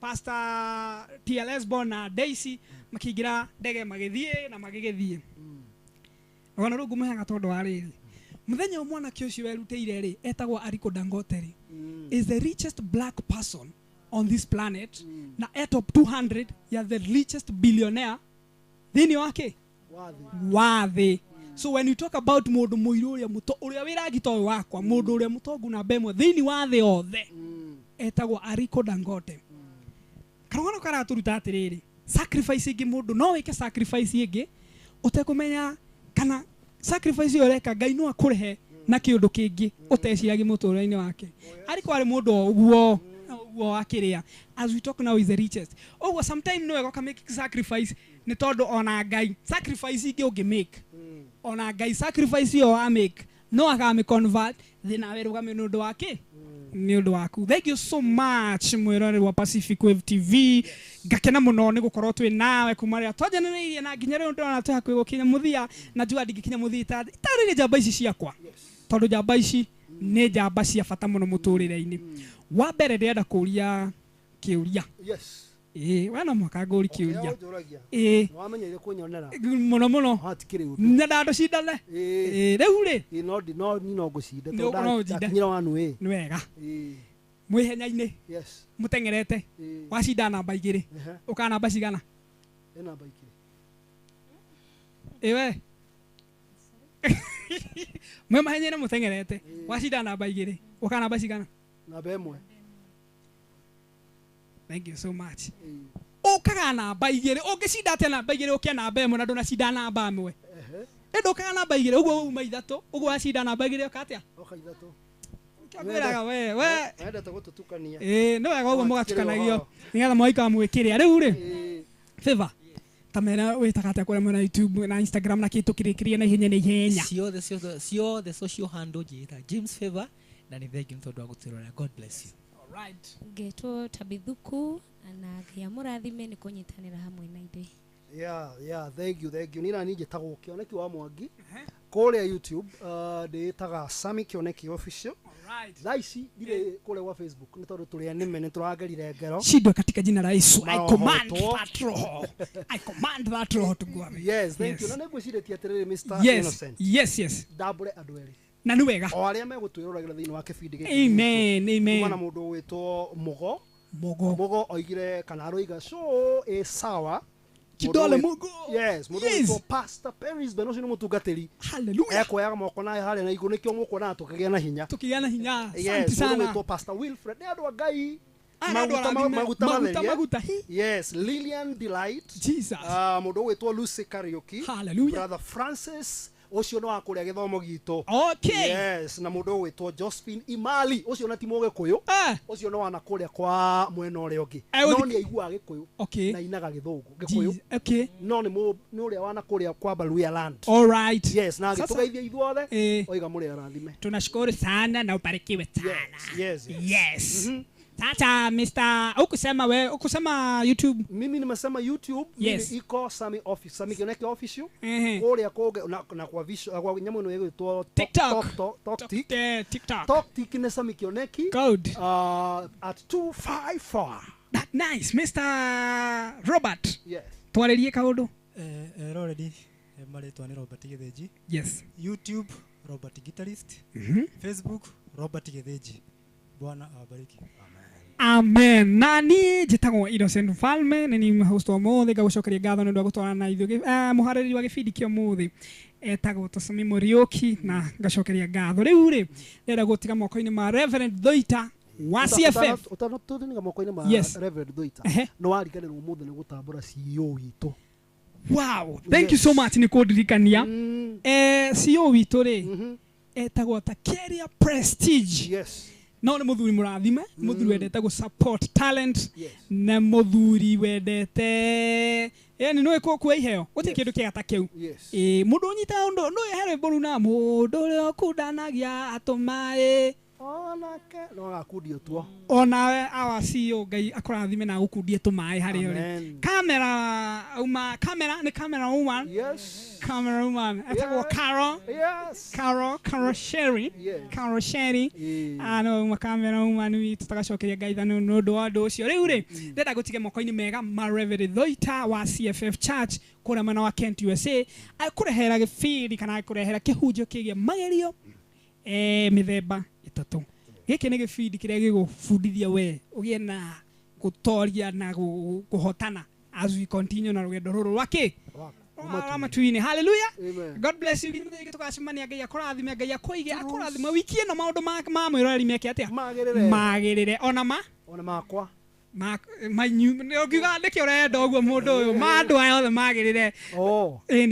Pastor TLS Bon na Daisy makĩingĩra ndege magĩthiĩ na magĩgĩthiĩ. Rũgano rũu ngũmũheaga tondũ wa rĩrĩ, mũthenya ũmwe mwanake ũcio werutĩire rĩ, etagwo Aliko Dangote rĩ, is the richest black person on this planet, na e top 200 ya the richest billionaire thĩinĩ wa kĩ wa thĩ. So when you talk about mũndũ mũirũ ũrĩa ũrĩa wĩ rangi ta ũyũ wakwa, mũndũ ũrĩa mũtongu namba ĩmwe thĩinĩ wa thĩ yothe, etagwo Aliko Dangote. Karũgano karatũruta atĩrĩrĩ, sacrifice ĩngĩ mũndũ no wĩke sacrifice ĩngĩ ũtekũmenya kana sacrifice ĩyo ũreka Ngai no akũrehe na kĩũndũ kĩngĩ ũteciragia mũtũrĩre-inĩ wake. Aliko arĩ mũndũ o ũguo ũguo wakĩrĩa. As we talk now is the richest. Ũguo sometime no wega ũka make sacrifice nĩ tondũ ona Ngai sacrifice ĩngĩ ũngĩ make, ona Ngai sacrifice ĩyo wa make no akamĩ convert thĩ nawe rũgame nĩ ũndũ wake nĩ ũndũ waku. Thank you so much mwĩroreri wa Pacific Wave TV. Ngakena mũno nĩ gũkorwo twĩ nawe kuma rĩrĩa twanjanĩrĩirie na nginya rĩu ndĩrona twĩ hakuhĩ gũkinya mũthia, na njua ndingĩkinya mũthia itarĩrie njamba ici ciakwa, tondũ njamba ici nĩ njamba cia bata mũno mũtũrĩre-inĩ. Wa mbere ndĩrenda kũria kĩũria. Yes. We no mũhaka ngũri kĩũria. Nĩ wamenyeire kũnyonera mũno mũno. Hatikĩrĩ ũndũ. Nyendaga ndũcindane. Rĩu rĩ, no no ngũcinde tondũ ndakinyĩra wanu. Nĩ wega. Mwĩ ihenya-inĩ. Yes. Mũteng'erete. Wacinda namba igĩrĩ. Ũkaga namba cigana? Ĩ namba igĩrĩ. We. Mwĩ mahenya-inĩ mũteng'erete. Wacinda namba igĩrĩ. Ũkaga namba cigana? Namba ĩmwe. Thank you so much. Ũkaga namba igĩrĩ, ũngĩcinda atĩa namba igĩrĩ ũkĩa namba ĩmwe na ndũnacinda namba ĩmwe? Ndũkaga namba igĩrĩ, ũguo uma ithatũ, ũguo wacinda namba igĩrĩ ũka atĩa? Ũka ithatũ. Ngwĩraga we. Wendete gũtũtukania. Nĩ wega ũguo mũgatukanagio nĩgetha mũgaikara mwĩkĩrĩa. Rĩu rĩ, Favor, ta mera wĩtaga atĩa kũrĩa mwena YouTube na Instagram na kĩ tũkĩrĩkĩrie na ihenya na ihenya? Ciothe social handle njĩta James Favor, na nĩ thengiũ nĩ tondũ wa gũtwĩrorera. God bless you. Right. Ngetwo Tabithuku na Ngai amũrathime nĩ kũnyitanĩra hamwe na ithuĩ. Yeah, thank you. Nĩ nani njĩtagwo Kĩoneki wa Mwangi. Kũrĩa YouTube ndĩĩtaga Sammy Kĩoneki Official. Right. Thaa ici ndirĩ kũrĩa gwa Facebook nĩ tondũ tũrĩ anĩme nĩ tũragerire ngero. Shindwe katika jina la Yesu. I command that roho. I command that roho to go away. Yes, thank you. Na nĩ ngwĩcirĩtie atĩrĩrĩ Mr. Innocent. Yes. Ndambũre andũ erĩ. Na nĩ wega. O arĩa megũtwĩroragĩra thĩinĩ wa kĩbindi gĩkĩ. Amen, amen. Kuma na mũndũ ũgwĩtwo Mũgo. Mũgo oigire kana aroiga show ĩ sawa. Kidole Mugo. Yes, mũndũ ũgwĩtwo Pastor Paris Ben ũcio nĩ mũtungatĩri. Hallelujah. Ekuoyaga moko na harĩa na igũrũ nĩkĩo mũkuona tũkĩgĩa na hinya. Tũkĩgĩa na hinya. Asante sana. Mũndũ ũgwĩtwo Pastor Wilfred nĩ andũ a Ngai. Maguta. Yes, Lillian Delight. Jesus. Mũndũ ũgwĩtwo Lucy Kariuki. Hallelujah. Brother Francis ũcio nĩ wa kũrĩa gĩthomo gitũ. Okay. Yes, na mũndũ ũgwĩtwo Josephine Imali ũcio na ti mũgĩkũyũ. Ũcio nĩ wana kũrĩa kwa mwena ũrĩa ũngĩ. No nĩ aiguaga gĩkũyũ. Okay. Na inaga gĩthũngũ gĩkũyũ. Okay. No nĩ ũrĩa wana kũrĩa kwa Baluya land. All right. Yes, na agĩtũgeithia ithuothe. Oiga mũrĩ arathime. Tunashukuru sana na ubarikiwe sana. Yes. Yes. Sasa Mr. ukusema we ukusema YouTube. Mimi nimesema YouTube. Yes. Mimi iko Sammy Office, Sammy Kĩoneki Official. Kũrĩa kũngĩ na kwa visual kwa nyamũ ĩno ĩgwĩtwo TikTok. TikTok. TikTok nĩ Sammy Kĩoneki. Good. At 254. That nice Mr. Robert. Yes. Twarĩrie kaũndũ. Already marĩtwa nĩ Robert Gĩthĩnji. Yes. YouTube Robert Guitarist. Facebook Robert Gĩthĩnji. Bwana awabariki. Amen. Na niĩ njĩtagwo Innocent Mfalme, nĩ niĩ host wa ũmũthĩ, ngagũcokeria ngatho nĩ ũndũ wa gũtwarana na ithuĩ, mũharĩrĩri wa gĩbindi kĩa ũmũthĩ Etagwo Tosami Muriuki na ngacokeria ngatho. Riu ri ndĩrenda gũtiga moko-inĩ ma Reverend Thoita wa CFF. Ũtanatũthiga moko-inĩ ma Reverend Thoita, no wariganĩrwo ũmũthĩ nĩ gũtambũra CEO witũ. Wow, thank you so much nĩ kũndirikania. CEO witũ rĩ etagwo Takeria Prestige. Yes. No nĩ mũthuri mũrathime, mũthuri wendete gũ support talent, na mũthuri wendete yani no ĩkũkua iheo gũtirĩ kĩndũ kĩega ta kĩu. Mũndũ ũnyitaga ũndũ no he rwĩmbo rũu na mũndũ ũrĩa ũkundanagia atũmaĩ onake no agakundio tuo. Onawe awa CEO Ngai akũrathime na agũkundie tũmaĩ harĩa ũrĩ. Camera uma camera nĩ camera woman. Yes. Camera woman etagwo Carol. Yes. Carol Sherry. Carol Sherry. Ano uma camera woman witũ tagacokeria Ngai thano nĩ ũndũ wa ũndũ ũcio. Rĩu rĩ ndĩrenda gũtige moko-inĩ mega ma Reverend Thoita wa CFF Church kũrĩa mwena wa Kent USA, akũrehera gĩbindi kana akũrehera kĩhunjio kĩgiĩ magerio mĩthemba ĩtatũ. Gĩkĩ nĩ gĩbindi kĩrĩa gĩgũbundithia we ũgĩe na gũtoria na kũhotana as we continue na rũgendo rũrũ rwa kĩ rwa matu-inĩ. Hallelujah. God bless you. Nginya mũthenya tũgacemania, Ngai akũrathime, Ngai akũige, akũrathime wiki ĩno maũndũ ma mwĩroreri meke atĩa magĩrĩre ona ma ona makwa manyu ngiuga nĩkĩ ũrenda ũguo mũndũ ũyũ ma andũ aya othe magĩrĩre.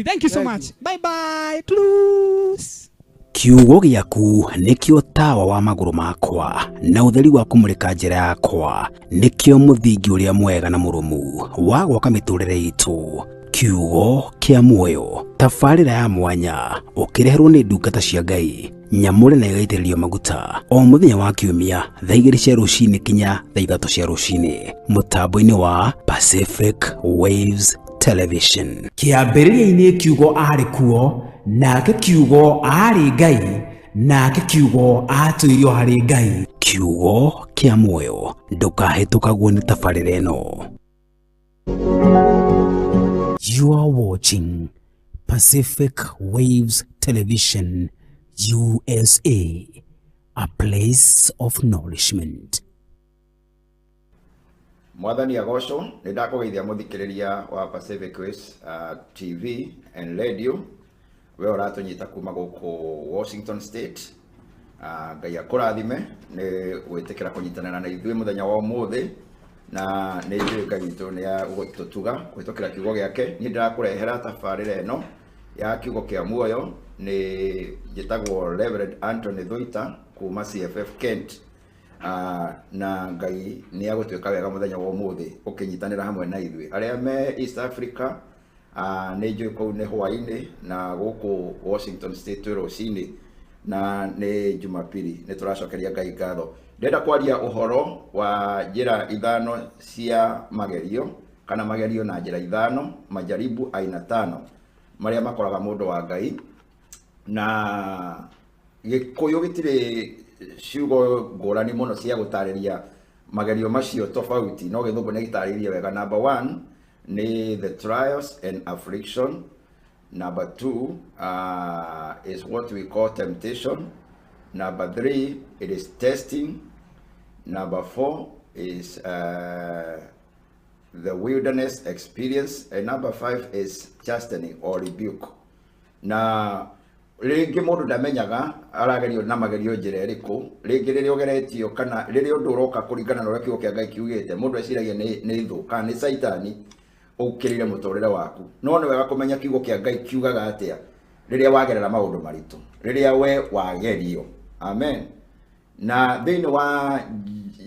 Thank you so much. Bye bye. Tschüss. Kiugo gĩaku nĩkĩo tawa wa magũrũ makwa na ũtheri wa kũmũrĩka njĩra yakwa, nĩkĩo mũthingi ũrĩa mwega na mũrũmu wa gwaka mĩtũrĩre itũ. Kiugo kĩa muoyo, tabarĩra ya mwanya ũkĩreherwo nĩ ndungata cia Ngai nyamũre na ĩgaitĩrĩrio maguta o mũthenya wa kiumia thaa 2 cia rũcinĩ kinya thaa 3 cia rũcinĩ mũtambo-inĩ wa Pacific Waves Television. Kĩambĩrĩria-inĩ kiugo arĩ kuo, nake kiugo arĩ Ngai, nake kiugo atũirio harĩ Ngai. Kiugo kĩa muoyo, ndũkahĩtũkagwo nĩ tabarĩra ĩno. You are watching Pacific Waves Television USA, a place of nourishment. Mwathani agocwo, nĩ ndakũgeithia mũthikĩrĩria wa Pacific Waves TV and Radio, we ũratũnyita kuma gũkũ Washington State. Ngai akũrathime nĩ gwĩtĩkĩra kũnyitanĩra na ithuĩ mũthenya wa ũmũthĩ, na nĩ njũĩ Ngai witũ nĩ agũtũtuga kũhĩtũkĩra kiugo gĩake. Niĩ ndĩrakũrehera tabarĩra ĩno ya kiugo kĩa muoyo, nĩ njĩtagwo Reverend Anthony Thoita kuma CFF Kent. Na Ngai nĩ agũtuĩka wega mũthenya wa ũmũthĩ ũkĩnyitanĩra hamwe na ithuĩ arĩa me East Africa. Nĩ njũĩ kũu nĩ hwaĩ-inĩ na gũkũ Washington State twĩ rũcinĩ na nĩ Jumapili. Nĩ tũracokeria Ngai ngatho. Ndĩrenda kwaria ũhoro wa njĩra 5 cia magerio, kana magerio na njĩra 5, majaribu aina 5 marĩa makoraga mũndũ wa Ngai. Na Gĩkũyũ gĩtirĩ ciugo ngũrani mũno cia gũtarĩria magerio macio tofauti, no Gĩthũngũ nĩ gĩtarĩirie wega. Number 1 nĩ the trials and affliction. Number 2 is what we call temptation. Number 3, it is testing. Number 4 is the wilderness experience. And number 5 is chastening or rebuke. Na rĩngĩ mũndũ ndamenyaga aragerio na magerio njĩra ĩrĩkũ, rĩngĩ rĩrĩa ũgeretio kana rĩrĩa ũndũ ũroka kũringana na ũrĩa kiugo kĩa Ngai kiugĩte, mũndũ eciragia nĩ thũ kana nĩ Caitani ũkĩrĩire mũtũrĩre waku. No nĩ wega kũmenya kiugo kĩa Ngai kiugaga atĩa rĩrĩa wagerera maũndũ maritũ, rĩrĩa we wagerio. Amen. Na thĩinĩ wa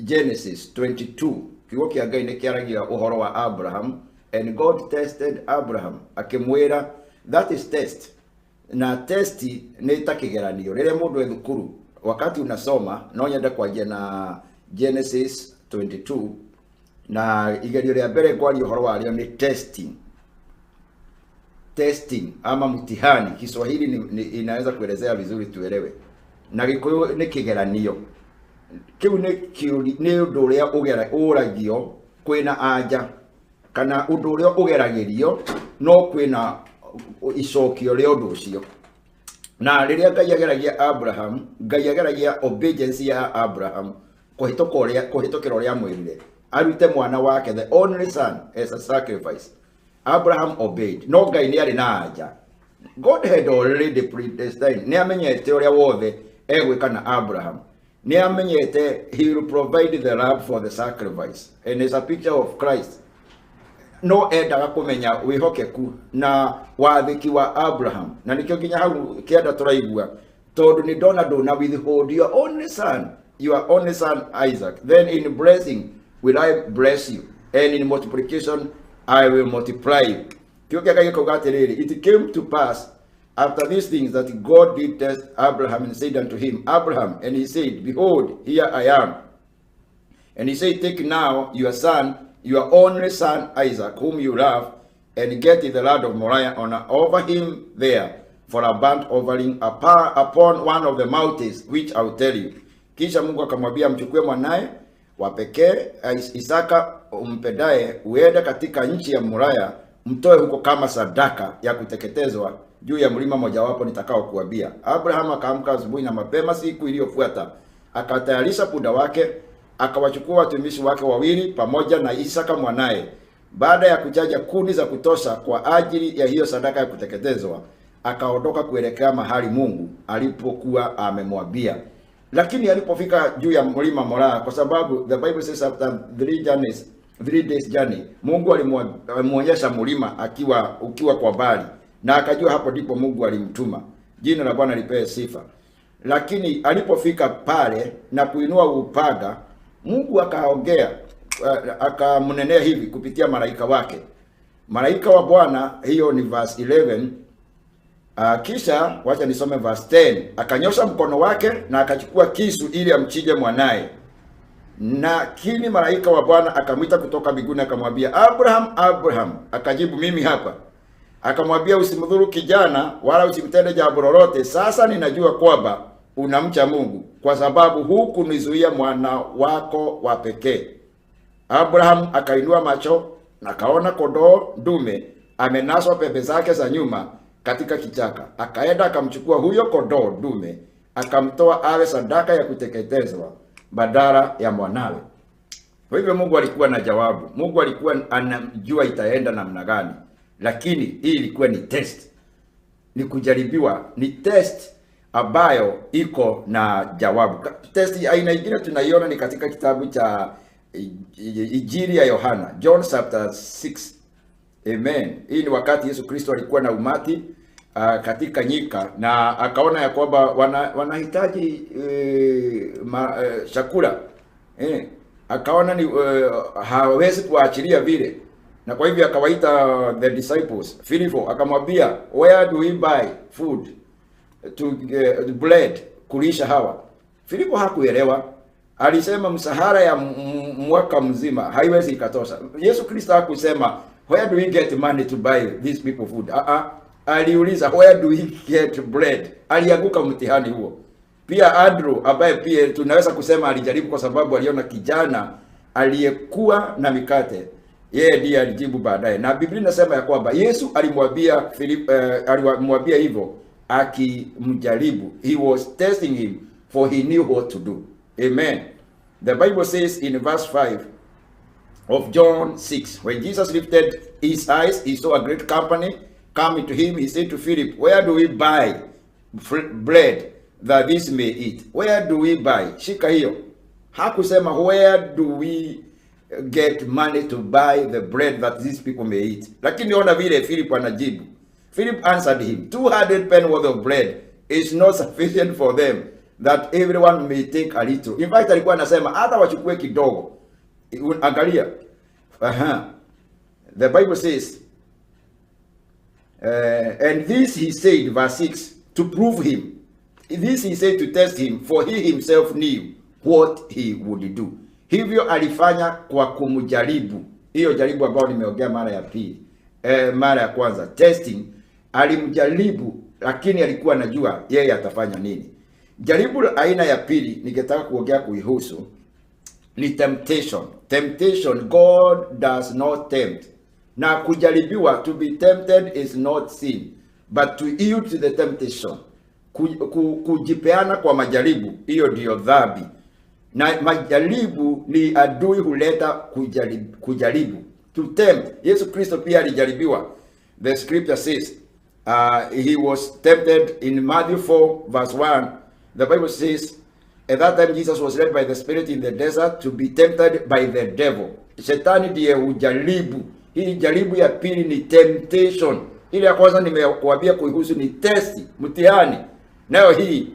Genesis 22 kiugo kĩa Ngai nĩ kĩaragia ũhoro wa Abraham, and God tested Abraham, akĩmwĩra that is test. Na testi nĩ ta kĩgeranio rĩrĩa mũndũ e thukuru, wakati unasoma. No nyende kwanjia na Genesis 22 na igerio rĩa mbere ngwaria ũhoro warĩo nĩ testing. Testing ama mtihani, Kiswahili ni inaweza kuelezea vizuri tuelewe, na Gĩkũyũ nĩ kĩgeranio. Kĩu nĩ ũndũ ũrĩa ũragio kwĩna anja, kana ũndũ ũrĩa ũgeragĩrio no kwĩna icokio rĩa ũndũ ũcio. Na rĩrĩa Ngai ageragia Abraham, Ngai ageragia obedience ya Abraham kũhĩtũkĩra ũrĩa amwĩrire arute mwana wake, the only son, as a sacrifice. Abraham obeyed. No Ngai nĩ arĩ na anja. God had already predestined. Nĩ amenyete ũrĩa wothe egwĩka na Abraham. Nĩ amenyete he will provide the lamb for the sacrifice. And it's a picture of Christ. No endaga kũmenya wĩhokeku na wathĩki wa Abraham. Na nĩkĩo nginya hau kĩanda tũraigua, tondũ nĩ ndona ndũna withhold your only son, your only son Isaac. Then in blessing will I bless you, and in multiplication I will multiply you. Kĩo kĩa Ngai gĩkauga atĩrĩrĩ, it came to pass after these things that God did test Abraham and said unto him, Abraham, and he said, behold, here I am. And he said, take now your son, your only son Isaac, whom you love, and get the land of Moriah on over him there for a burnt offering upon one of the mountains which I will tell you. Kisha Mungu akamwambia, mchukue mwanae wa pekee Isaka umpendaye, uende katika nchi ya Moriah, mtoe huko kama sadaka ya kuteketezwa juu ya mlima mojawapo nitakao kuambia. Abraham akaamka asubuhi na mapema siku iliyofuata, akatayarisha punda wake, akawachukua watumishi wake wawili pamoja na Isaka mwanae. Baada ya kuchaja kuni za kutosha kwa ajili ya hiyo sadaka ya kuteketezwa, akaondoka kuelekea mahali Mungu alipokuwa amemwambia. Lakini alipofika juu ya mlima Moriah, kwa sababu the Bible says after 3 days journey, Mungu alimuonyesha mlima akiwa ukiwa kwa mbali, na akajua hapo ndipo Mungu alimtuma. Jina la Bwana lipewe sifa. Lakini alipofika pale na kuinua upanga, Mungu akaongea, akamnenea hivi kupitia malaika wake. Malaika wa Bwana, hiyo ni verse 11. Kisha wacha nisome verse 10. Akanyosha mkono wake na akachukua kisu ili amchinje mwanae. Lakini malaika wa Bwana akamwita kutoka mbinguni akamwambia, Abraham, Abraham. Akajibu, mimi hapa. Akamwambia, usimdhuru kijana wala usimtende jambo lolote. Sasa ninajua kwamba unamcha Mungu, kwa sababu hukunizuia mwana wako wa pekee. Abraham akainua macho na akaona kondoo dume amenaswa pembe zake za nyuma katika kichaka. Akaenda akamchukua huyo kondoo dume, akamtoa awe sadaka ya kuteketezwa badala ya mwanawe. Kwa hivyo Mungu alikuwa na jawabu. Mungu alikuwa anajua itaenda namna gani, lakini hii ilikuwa ni test, ni kujaribiwa, ni test ambayo iko na jawabu. Test aina ingine tunaiona ni katika kitabu cha Injili ya Yohana, John chapter 6. Amen. Hii ni wakati Yesu Kristo alikuwa na umati katika nyika na akaona ya kwamba wanahitaji chakula. Akaona ni hawezi kuachilia vile, na kwa hivyo akawaita the disciples. Filipo akamwambia, where do we buy food to bread kulisha hawa? Filipo hakuelewa, alisema mshahara ya mwaka mzima haiwezi ikatosha. Yesu Kristo hakusema where do we get money to buy these people food? Aliuliza where do we get bread? Alianguka mtihani huo. Pia Andrew ambaye pia tunaweza kusema alijaribu kwa sababu aliona kijana aliyekuwa na mikate, yeye ndiye alijibu baadaye. Na Biblia inasema ya kwamba Yesu alimwambia Philip, alimwambia hivyo akimjaribu. He was testing him for he knew what to do. Amen. The Bible says in verse 5 of John 6, when Jesus lifted his eyes, he saw a great company coming to him. He said to Philip, where do we buy bread that this may eat? Where do we buy? Shika hiyo. Hakusema where do we get money to buy the bread that these people may eat. Lakini ona vile Philip anajibu. Philip answered him, 200 penny worth of bread is not sufficient for them that everyone may take a little. In fact, alikuwa anasema hata wachukue kidogo. Angalia. Aha. The Bible says, and this he said, verse 6, to prove him. This he said to test him, for he himself knew what he would do. Hivyo alifanya kwa kumjaribu. Hiyo jaribu ambayo nimeongea mara ya pili, mara ya kwanza, testing. Alimjaribu, lakini alikuwa anajua yeye atafanya nini. Jaribu la aina ya pili ningetaka kuongea kuihusu ni temptation. Temptation, God does not tempt. Na kujaribiwa, to be tempted is not sin, but to yield to the temptation, kujipeana kwa majaribu, hiyo ndiyo dhambi. Na majaribu ni adui huleta kujaribu, kujaribu, to tempt. Yesu Kristo pia alijaribiwa. The scripture says He was tempted in Matthew 4 verse 1. The Bible says, at that time Jesus was led by the Spirit in the desert to be tempted by the devil. Shetani ndiye hujaribu. Hii jaribu ya pili ni temptation. Ile ya kwanza nimekuambia kuihusu ni testi, mtihani. Nayo hii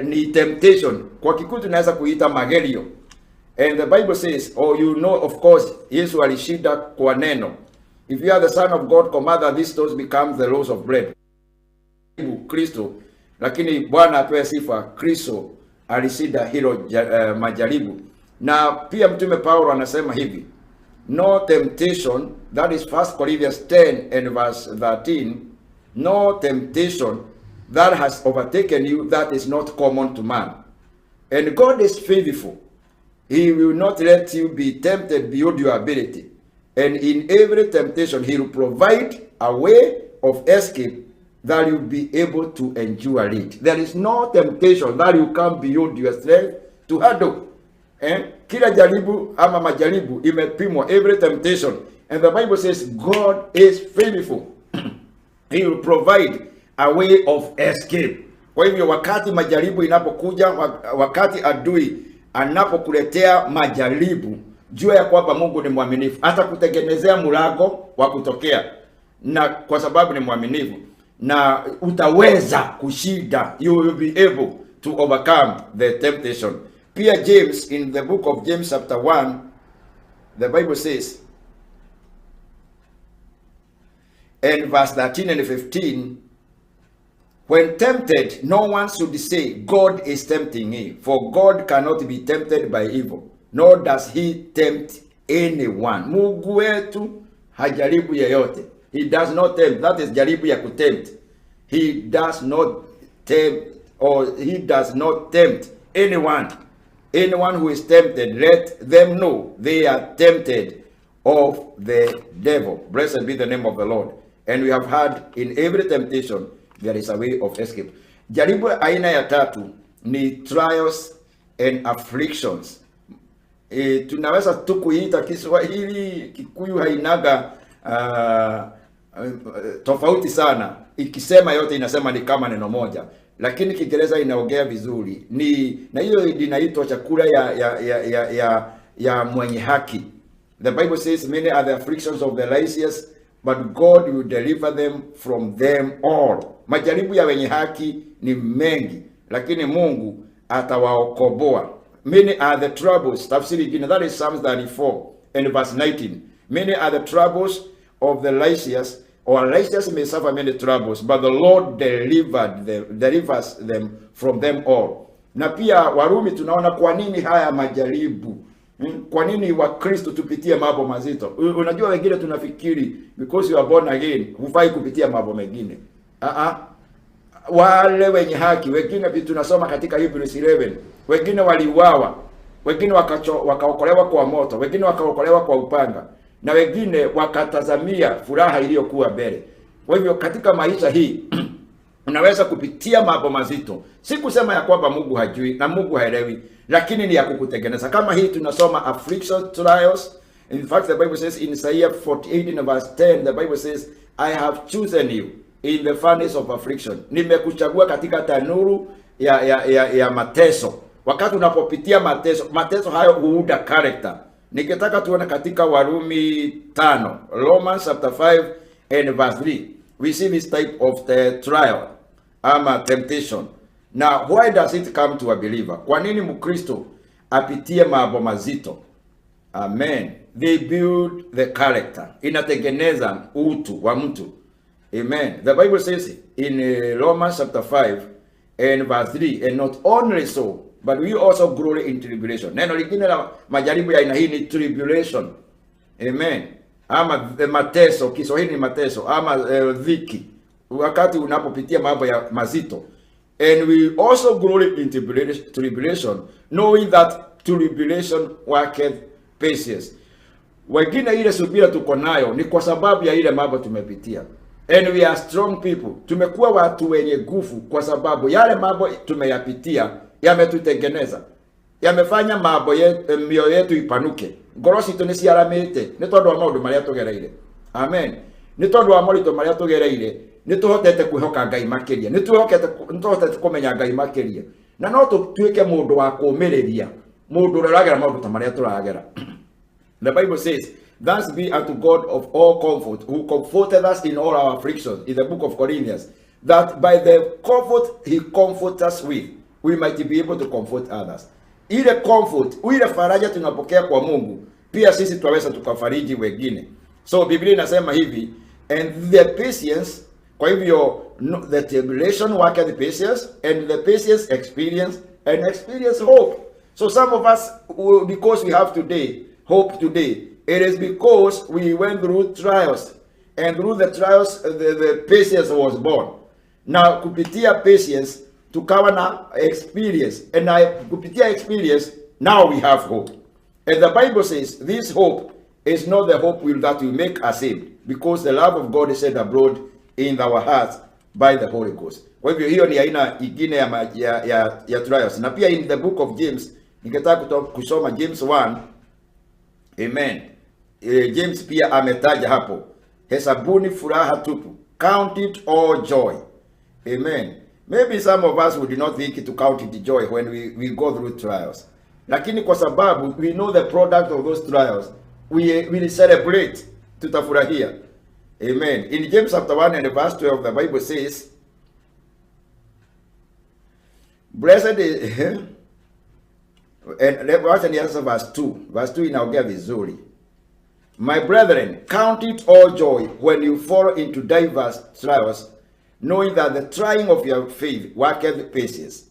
ni temptation. Kwa Kikuyu tunaweza kuita magerio. And the Bible says, oh, you know, of course, Yesu alishinda kwa neno. If you are the son of God, command that these stones become the loaves of bread. Kristo, lakini Bwana apewe sifa, Kristo alishinda hilo majaribu. Na pia Mtume Paulo anasema hivi, no temptation, that is 1 Corinthians 10 and verse 13, no temptation that has overtaken you that is not common to man. And God is faithful. He will not let you be tempted beyond your ability. And in every temptation, he will provide a way of escape that you'll be able to endure it. There is no temptation that you come beyond your strength to handle. Kila jaribu ama majaribu imepimwa, every temptation. And the Bible says God is faithful. He will provide a way of escape. Kwa hivyo wakati majaribu inapokuja, wakati adui anapokuletea majaribu, jua ya kwamba Mungu ni mwaminifu, atakutengenezea mlango wa kutokea, na kwa sababu ni mwaminifu, na utaweza kushinda. You will be able to overcome the temptation. Pia James, in the book of James chapter 1, the Bible says, and verse 13 and 15, when tempted, no one should say, God is tempting me, for God cannot be tempted by evil, nor does he tempt anyone. Mungu wetu hajaribu yeyote. He does not tempt. That is jaribu ya kutempt. He does not tempt, or he does not tempt anyone. Anyone who is tempted, let them know they are tempted of the devil. Blessed be the name of the Lord. And we have heard in every temptation there is a way of escape. Jaribu aina ya tatu ni trials and afflictions. Tunaweza tu kuiita Kiswahili, Kikuyu hainaga tofauti sana. Ikisema yote inasema ni kama neno moja, lakini Kiingereza inaongea vizuri. Ni na hiyo inaitwa chakula ya mwenye haki. The Bible says many are the afflictions of the righteous, but God will deliver them from them all. Majaribu ya wenye haki ni mengi, lakini Mungu atawaokoboa. Many are the troubles, tafsiri ingine, that is Psalms 34 and verse 19. Many are the troubles of the righteous, or righteous may suffer many troubles, but the Lord delivers them from them all. Na pia Warumi tunaona kwa nini haya majaribu. Kwa nini Wakristo tupitie mambo mazito? Unajua wengine tunafikiri because you are born again hufai kupitia mambo mengine. Wale wenye haki, wengine tunasoma katika Hebrews 11, wengine waliuawa, wengine wakaokolewa kwa moto, wengine wakaokolewa kwa upanga, na wengine wakatazamia furaha iliyokuwa mbele. Kwa hivyo katika maisha hii unaweza kupitia mambo mazito. Si kusema ya kwamba Mungu hajui na Mungu haelewi, lakini ni ya kukutengeneza. Kama hii tunasoma affliction, trials. In fact, the Bible says in Isaiah 48 and verse 10, the Bible says, I have chosen you in the furnace of affliction. Nimekuchagua katika tanuru ya mateso. Wakati unapopitia mateso, mateso hayo huunda character. Nikitaka tuone katika Warumi 5, Romans chapter 5 and verse 3. We see this type of the trial ama temptation. Now, why does it come to a believer? Kwa nini Mkristo apitie mambo mazito? Amen. They build the character. Inatengeneza utu wa mtu. Amen. The Bible says in Romans chapter 5 and verse 3, and not only so, but we also glory in tribulation. Neno lingine la majaribu ya aina hii ni tribulation. Amen. Ama mateso, Kiswahili ni mateso, ama dhiki. Wakati unapopitia mambo ya mazito. And we also glory in tribulation, knowing that tribulation worketh patience. Wengine ile subira tuko nayo ni kwa sababu ya ile mambo tumepitia. And we are strong people. Tumekuwa watu wenye nguvu kwa sababu yale mambo tumeyapitia yametutengeneza. Yamefanya mambo mioyo yetu ipanuke. Ngoro citũ nĩ ciaramĩte nĩ tondũ wa maũndũ marĩa tũgereire. Amen. Nĩ tondũ wa moritũ marĩa tũgereire. Nĩ tũhotete kwĩhoka Ngai makĩria, nĩ tũhotete kũmenya Ngai makĩria, na no tũtuĩke mũndũ wa kũũmĩrĩria mũndũ ũrĩa ũragera maũndũ ta marĩa tũragera. The Bible says, "Thanks be unto God of all comfort, who comforted us in all our afflictions," in the book of Corinthians, that by the comfort he comforts us with, we might be able to comfort others. Ile comfort, ile faraja tunapokea kwa Mungu, pia sisi twaweza tukafariji wengine. So Biblia inasema hivi, and the patience, kwa hivyo no, the tribulation worketh patience, and the patience experience, and experience hope. So some of us, because we have today, hope today, it is because we went through trials, and through the trials, the patience was born. Na kupitia patience, tukawa na experience, and kupitia experience, now we have hope. And the Bible says, this hope is not the hope that will make us saved, because the love of God is shed abroad in our hearts by the Holy Ghost. Kwa hivyo hiyo ni aina ingine ya trials. Na pia in the book of James, ningetaka kusoma James 1. Amen. James pia ametaja hapo, hesabuni furaha tupu, count it all joy. Amen. Maybe some of us would not think to count it joy when we go through trials. Lakini kwa sababu we know the product of those trials, we will celebrate, tutafurahia. Amen. In James chapter 1 and verse 12, the Bible says, blessed is, and wacha nianze verse 2. Verse 2 inaongea vizuri. "My brethren, count it all joy when you fall into diverse trials, knowing that the trying of your faith worketh patience.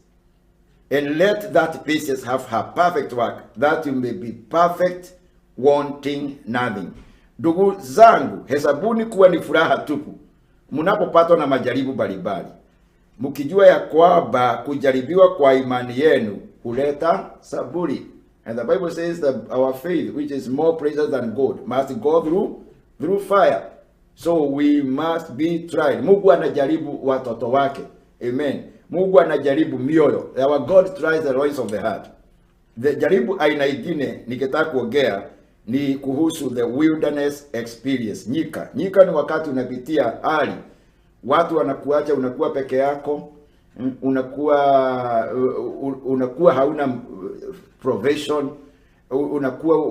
And let that patience have her perfect work, that you may be perfect, wanting nothing." Ndugu zangu, hesabuni kuwa ni furaha tupu mnapopatwa na majaribu mbalimbali, mkijua ya kwamba kujaribiwa kwa imani yenu huleta saburi. And the Bible says that our faith, which is more precious than gold, must go through fire. So we must be tried. Mungu anajaribu watoto wake. Amen. Mungu anajaribu mioyo. Our God tries the loins of the heart. The jaribu aina ingine nikitaka kuongea ni kuhusu the wilderness experience. Nyika. Nyika ni wakati unapitia hali, watu wanakuacha, unakuwa peke yako, unakuwa hauna provision, unakuwa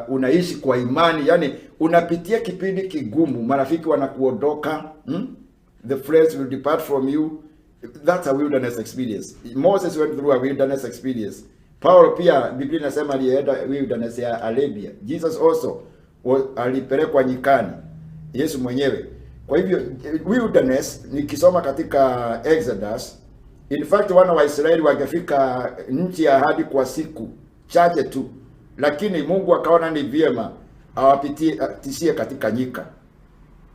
unaishi kwa imani, yani unapitia kipindi kigumu, marafiki wanakuondoka, The friends will depart from you. That's a wilderness experience. Moses went through a wilderness experience. Paul pia Biblia inasema alienda wilderness ya Arabia. Jesus also alipelekwa nyikani. Yesu mwenyewe. Kwa hivyo wilderness nikisoma katika Exodus, in fact wana wa Israeli wangefika nchi ya ahadi kwa siku chache tu, lakini Mungu akaona ni vyema awapitishie katika nyika.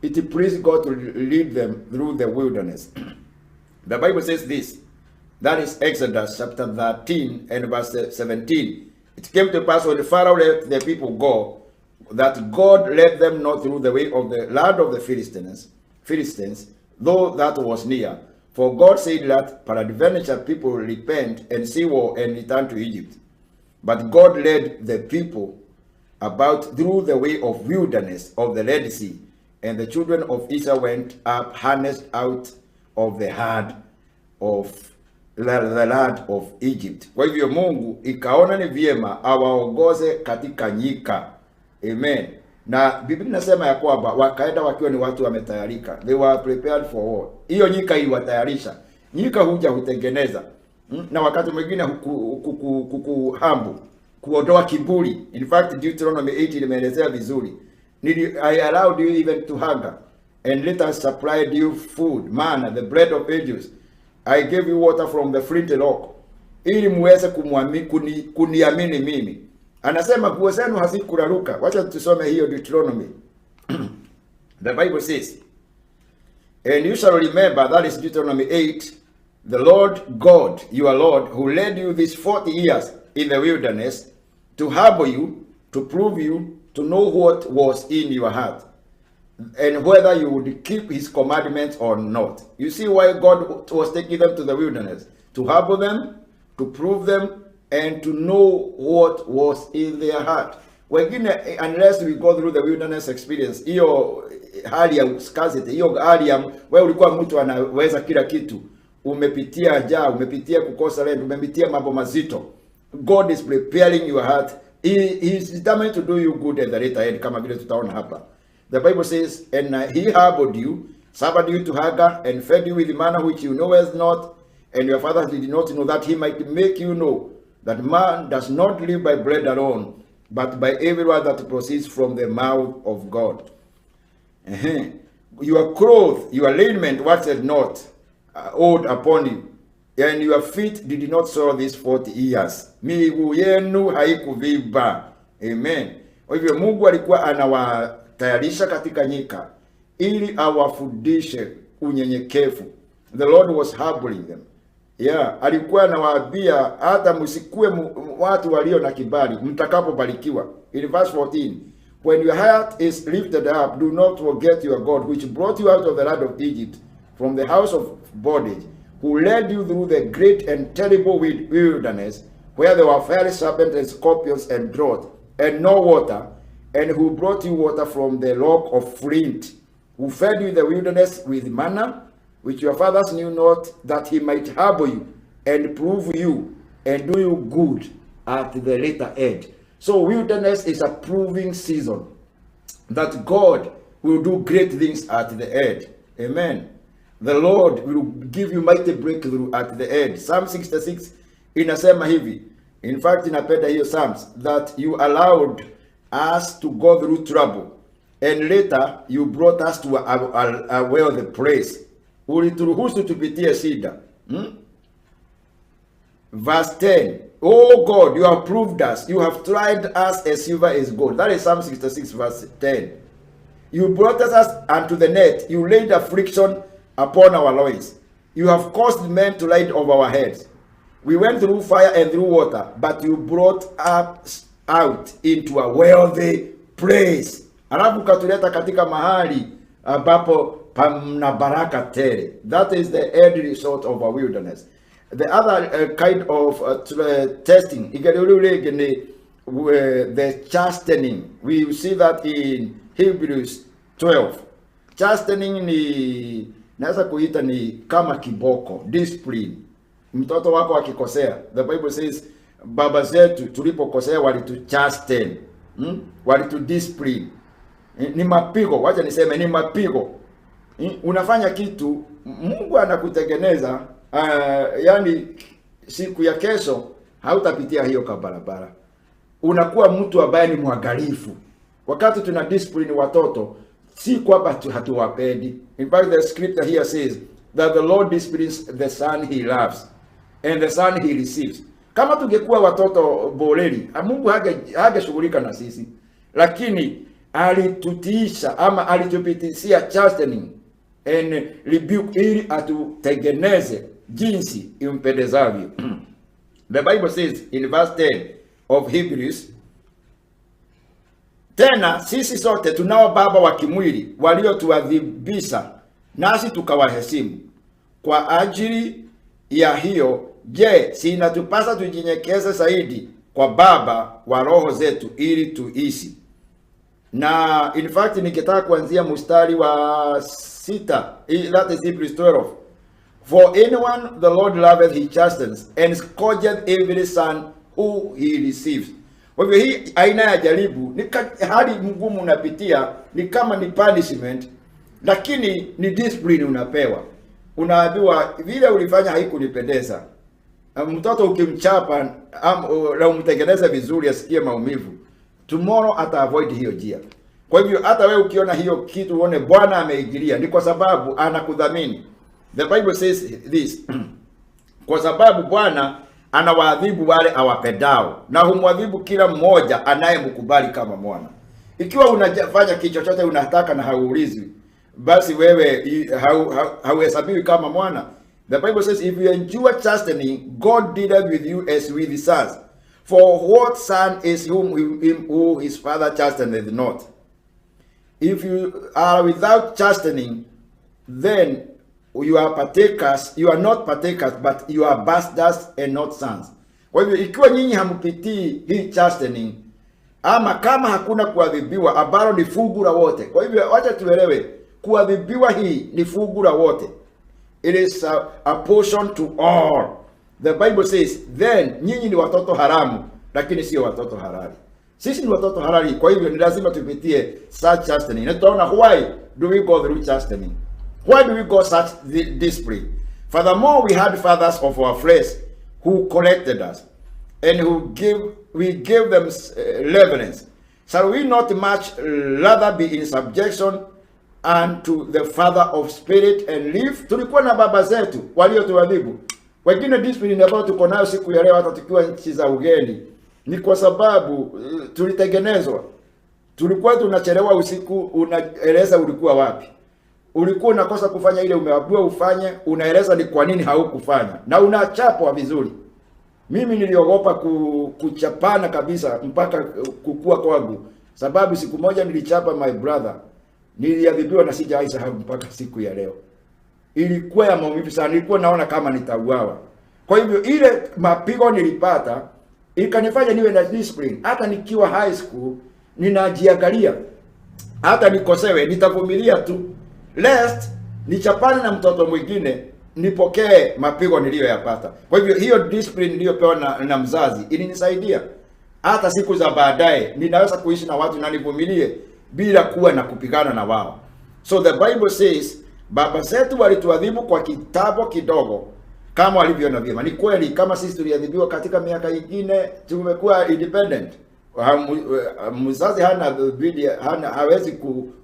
It pleased God to lead them through the wilderness. The Bible says this. That is Exodus chapter 13 and verse 17. "It came to pass when Pharaoh let the people go, that God led them not through the way of the land of the Philistines, though that was near. For God said that peradventure people will repent and see war and return to Egypt. But God led the people about through the way of wilderness of the Red Sea, and the children of Israel went up harnessed out of the hand of the land of Egypt." Kwa hivyo Mungu ikaona ni vyema awaongoze katika nyika. Amen. Na Biblia inasema ya kwamba wakaenda wakiwa ni watu wametayarika. They were prepared for war. Hiyo nyika iliwatayarisha. Nyika huja hutengeneza. Na wakati mwingine kukuhumble, kuondoa kiburi. In fact, Deuteronomy 8 limeelezea vizuri. "I allowed you even to hunger, and later supplied you food, manna, the bread of angels. I gave you water from the flint rock, ili muweze kuniamini mimi." Anasema nguo zenu hazikuraruka. Wacha tusome hiyo Deuteronomy. The Bible says, "And you shall remember," that is Deuteronomy 8, "the Lord God, your Lord, who led you these 40 years in the wilderness to humble you, to prove you, to know what was in your heart, and whether you would keep his commandments or not." You see why God was taking them to the wilderness? To humble them, to prove them, and to know what was in their heart. Wengine, unless we go through the wilderness experience, hiyo hali ya scarcity, hiyo hali ya wewe ulikuwa mtu anaweza kila kitu, umepitia njaa, umepitia kukosa rent, umepitia mambo mazito. God is preparing your heart. He is determined to do you good at the later end, kama vile tutaona hapa. The Bible says, and he harbored you, suffered you to hunger, and fed you with manna which you knowest not, and your fathers did not know, that he might make you know that man does not live by bread alone, but by every word that proceeds from the mouth of God. Your clothes, your raiment waxed not old upon you, and your feet did not soil these 40 years. Miguu yenu haikuvimba. Amen. Kwa hivyo Mungu alikuwa anawatayarisha katika nyika ili awafundishe unyenyekevu. The Lord was humbling them. Yeah, alikuwa anawaambia hata msikue watu walio na kibali mtakapobarikiwa. In verse 14, when your heart is lifted up, do not forget your God, which brought you out of the land of Egypt, from the house of bondage, who led you through the great and terrible wilderness, where there were fiery serpents and scorpions and drought, and no water, and who brought you water from the rock of flint, who fed you in the wilderness with manna, which your fathers knew not, that he might humble you and prove you and do you good at the later end. So wilderness is a proving season that God will do great things at the end. Amen. The Lord will give you mighty breakthrough at the end. Psalm 66 inasema hivi. In fact, inapenda hiyo Psalms, that you allowed us to go through trouble, and later you brought us to a wealthy place. Ulituruhusu tupitie shida. Verse 10. Oh God, you have proved us. You have tried us as silver is gold. That is Psalm 66 verse 10. You brought us unto the net. You laid affliction upon our loins. You have caused men to ride over our heads. We went through fire and through water, but you brought us out into a wealthy place. Alafu katuleta katika mahali ambapo pamna baraka tele. That is the end result of a wilderness. The other kind of testing, the chastening. We see that in Hebrews 12. Chastening ni naweza kuita ni kama kiboko, discipline. Mtoto wako akikosea, the Bible says baba zetu tulipokosea walituchasten, walitudiscipline. Ni mapigo, wacha niseme ni mapigo. Unafanya kitu, Mungu anakutengeneza, yani siku ya kesho hautapitia hiyo kabarabara. Unakuwa mtu ambaye ni mwangalifu. Wakati tuna discipline watoto, si kwamba hatuwapendi. In fact, the scripture here says that the Lord disciplines the son he loves and the son he receives. Kama tungekuwa watoto boreli, Mungu hangeshughulika na sisi. Lakini alitutiisha ama alitupitishia chastening and rebuke ili atutengeneze jinsi impendezavyo. The Bible says in verse 10 of Hebrews, tena sisi sote tunao baba wa kimwili waliotuadhibisha, nasi tukawaheshimu. Kwa ajili ya hiyo, je, si inatupasa tujinyenyekeze zaidi kwa Baba wa roho zetu ili tuishi? Na in fact nikitaka kuanzia mstari wa 6, that is Hebrews 12. For anyone the Lord loveth he chastens, and scourgeth every son who he receives. Kwa hivyo hii aina ya jaribu ni hali ngumu unapitia, ni kama ni punishment, lakini ni discipline unapewa. Unaambiwa vile ulifanya haikunipendeza. Mtoto ukimchapa na umtengeneze vizuri asikie maumivu, tomorrow ata avoid hiyo njia. Kwa hivyo hata wewe ukiona hiyo kitu uone Bwana ameingilia, ni kwa sababu anakudhamini. The Bible says this, kwa sababu Bwana anawaadhibu wale awapendao, na humwadhibu kila mmoja anayemkubali kama mwana. Ikiwa unafanya kitu chochote unataka na hauulizwi, basi wewe hauhesabiwi kama mwana. The Bible says, if you endure chastening, God dealeth with you as with his sons. For what son is him who his father chasteneth not? If you are without chastening, then you are partakers, you are not partakers, but you are bastards and not sons. Kwa hivyo ikiwa nyinyi hampitii hii chastening, Ama kama hakuna kuadhibiwa, ambalo ni fungu la wote. Kwa hivyo wacha tuelewe, kuadhibiwa hii ni fungu la wote. It is a portion to all. The Bible says, then nyinyi ni watoto haramu, lakini sio watoto halali. Sisi ni watoto halali, kwa hivyo ni lazima tupitie such chastening. Na tutaona why do we go through chastening? Why do we go such discipline? Furthermore, we had fathers of our flesh who corrected us, and who give we gave them reverence. Shall we not much rather be in subjection unto the Father of spirit and live? Tulikuwa na baba zetu waliotuadhibu. Wengine discipline ambayo tuko nayo siku ya leo, hata tukiwa nchi za ugeni, ni kwa sababu tulitengenezwa. Tulikuwa tunachelewa usiku, unaeleza ulikuwa wapi. Ulikuwa unakosa kufanya ile umeambiwa ufanye, unaeleza ni kwa nini haukufanya, na unachapwa vizuri. Mimi niliogopa kuchapana kabisa mpaka kukua kwangu, sababu siku moja nilichapa my brother, niliadhibiwa na sijawahi sahau mpaka siku ya leo. Ilikuwa ya maumivu sana, nilikuwa naona kama nitauawa. Kwa hivyo ile mapigo nilipata ikanifanya niwe na discipline. Hata nikiwa high school ninajiangalia, hata nikosewe nitavumilia tu, lest nichapane na mtoto mwingine nipokee mapigo niliyoyapata. Kwa hivyo hiyo discipline niliyopewa na mzazi ilinisaidia. Hata siku za baadaye ninaweza kuishi na watu na nivumilie bila kuwa na kupigana na wao. So the Bible says, baba zetu walituadhibu kwa kitambo kidogo kama walivyoona vyema. Ni kweli kama sisi tuliadhibiwa katika miaka ingine, tumekuwa independent. Mzazi hana bidii, hana hawezi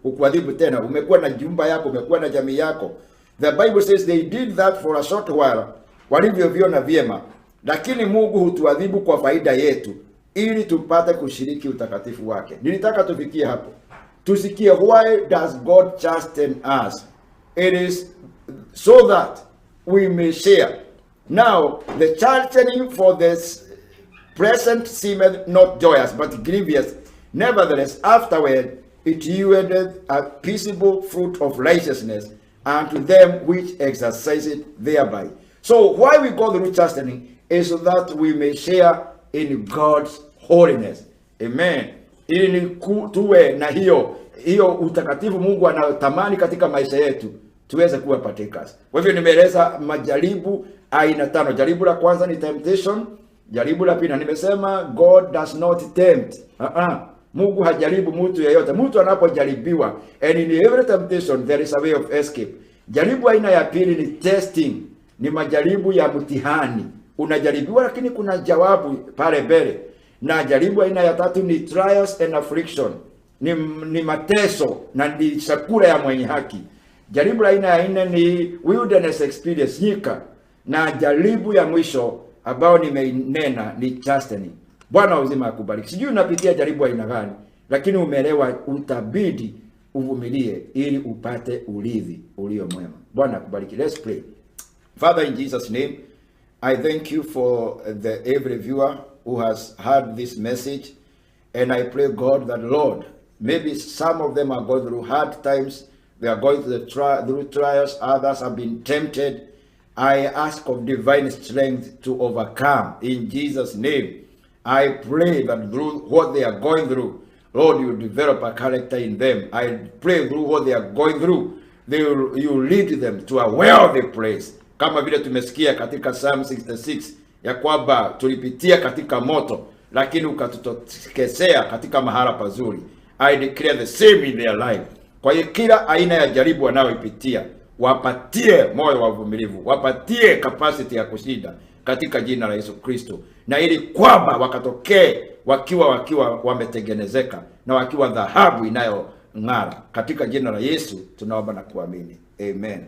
kukuadhibu tena. Umekuwa na jumba yako, umekuwa na jamii yako. The Bible says they did that for a short while, walivyoviona vyema. Lakini Mungu hutuadhibu kwa faida yetu ili tupate kushiriki utakatifu wake. Nilitaka tufikie hapo, tusikie why does God chasten us? It is so that we may share. Now the chastening for this present seemeth not joyous, but grievous. Nevertheless, afterward it yielded a peaceable fruit of righteousness unto them which exercise it thereby. So why we go through chastening is so that we may share in God's holiness. Amen. Ili ni tuwe na hiyo utakatifu Mungu anayotamani katika maisha yetu, tuweze kuwa partakers. Kwa hivyo nimeeleza majaribu aina tano. Jaribu la kwanza ni temptation. Jaribu la pili, na nimesema God does not tempt. Mungu hajaribu mtu yeyote. Mtu anapojaribiwa, and in every temptation there is a way of escape. Jaribu aina ya pili ni testing, ni majaribu ya mtihani. Unajaribiwa lakini kuna jawabu pale mbele. Na jaribu aina ya tatu ni trials and affliction, ni mateso na ni chakula ya mwenye haki. Jaribu la aina ya nne ni wilderness experience, nyika. Na jaribu ya mwisho ambao nimeinena ni chastening. Bwana wa uzima akubariki. Sijui unapitia jaribu aina gani, lakini umeelewa utabidi uvumilie ili upate urithi ulio mwema. Bwana akubariki. Let's pray. Father, in Jesus' name, I thank you for the every viewer who has heard this message, and I pray, God, that Lord, maybe some of them are going through hard times, they are going through through trials, others have been tempted. I ask of divine strength to overcome in Jesus' name. I pray that through what they are going through, Lord, you develop a character in them. I pray through what they are going through, you lead them to a wealthy place. Kama vile tumesikia katika Psalm 66 ya kwamba tulipitia katika moto, lakini ukatutokezea katika mahala pazuri. I declare the same in their life. Kwa hiyo kila aina ya jaribu wanayoipitia, wapatie moyo wa uvumilivu, wapatie capacity ya kushinda katika jina la Yesu Kristo, na ili kwamba wakatokee wakiwa wametengenezeka na wakiwa dhahabu inayong'ara. Katika jina la Yesu tunaomba na kuamini. Amen.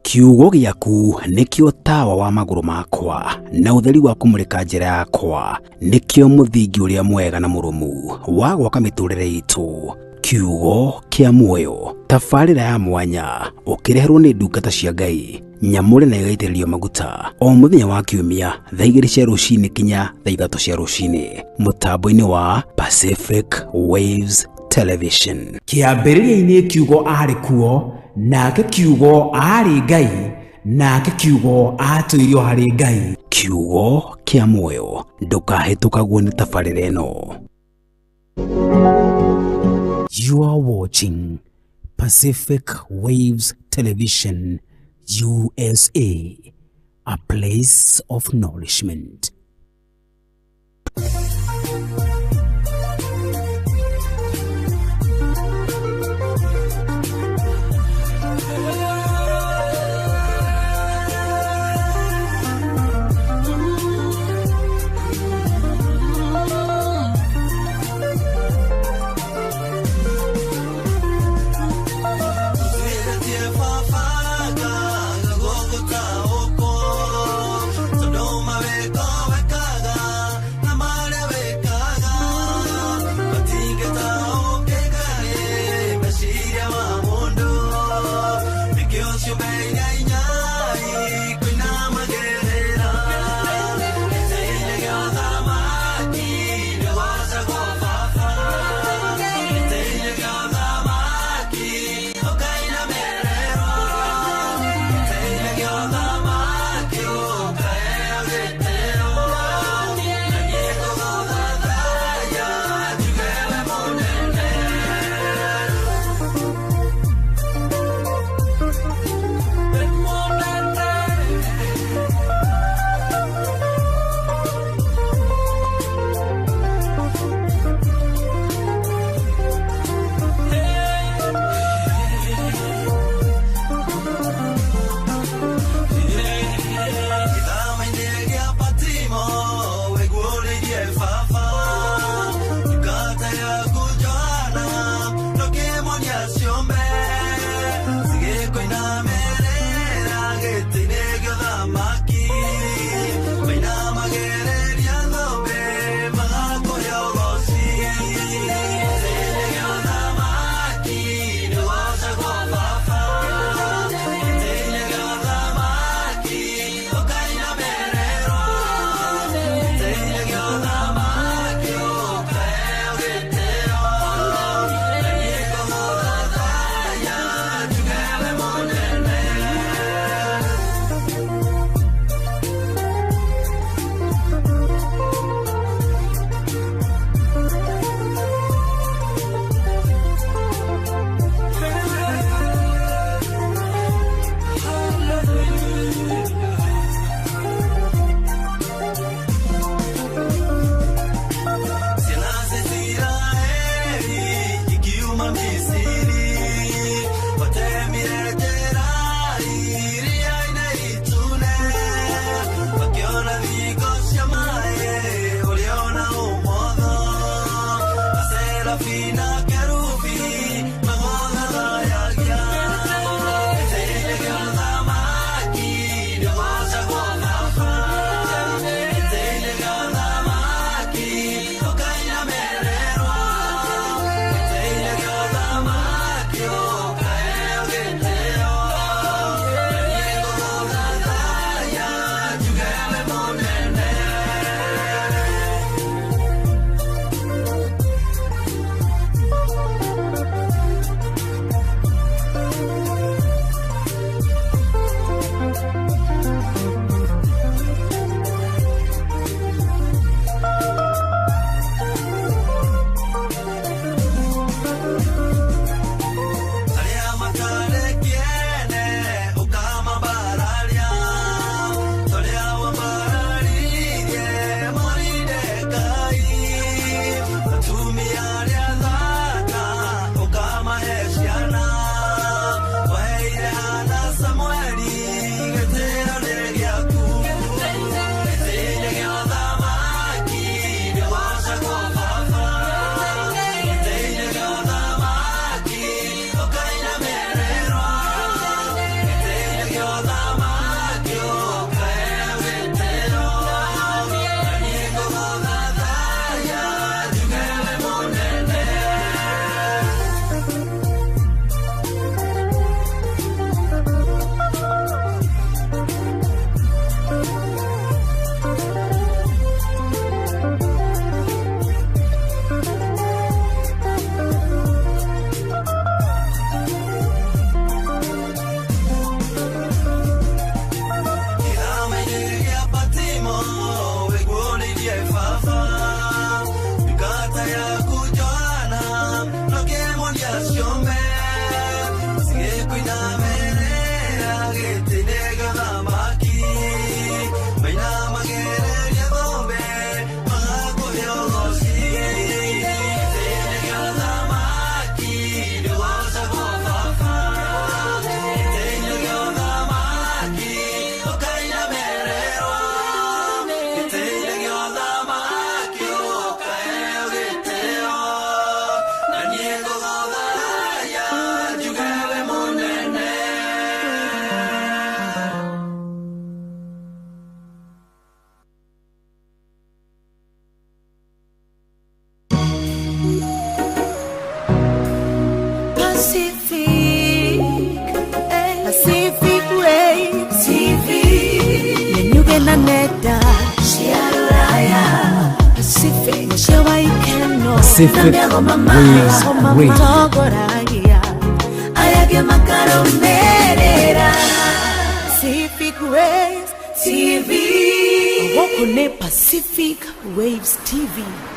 Kiugo gĩaku nĩkĩo tawa wa magũrũ makwa na ũtheri wa kũmũrĩka njĩra yakwa, nĩkĩo mũthingi ũrĩa mwega na mũrũmu wa gwaka mĩtũrĩre itũ. Kiugo kĩa muoyo, tabarĩra ya mwanya ũkĩreherwo nĩ ndungata cia Ngai nyamũre na ĩgaitĩrĩrio maguta o mũthenya wa kiumia thaa 2 cia rũcinĩ kinya thaa 3 cia rũcinĩ mũtambo-inĩ wa Pacific Waves Television. Kĩambĩrĩria-inĩ kiugo arĩ kuo, nake kiugo arĩ Ngai, nake kiugo atũirio harĩ Ngai. Kiugo kĩa muoyo, ndũkahĩtũkagwo nĩ tabarĩra ĩno. You are watching Pacific Waves Television, USA, a place of nourishment. Tondũ mawĩko wekaga na marĩa Pacific Waves Radio. Pacific Waves TV. Wokune Pacific Waves TV.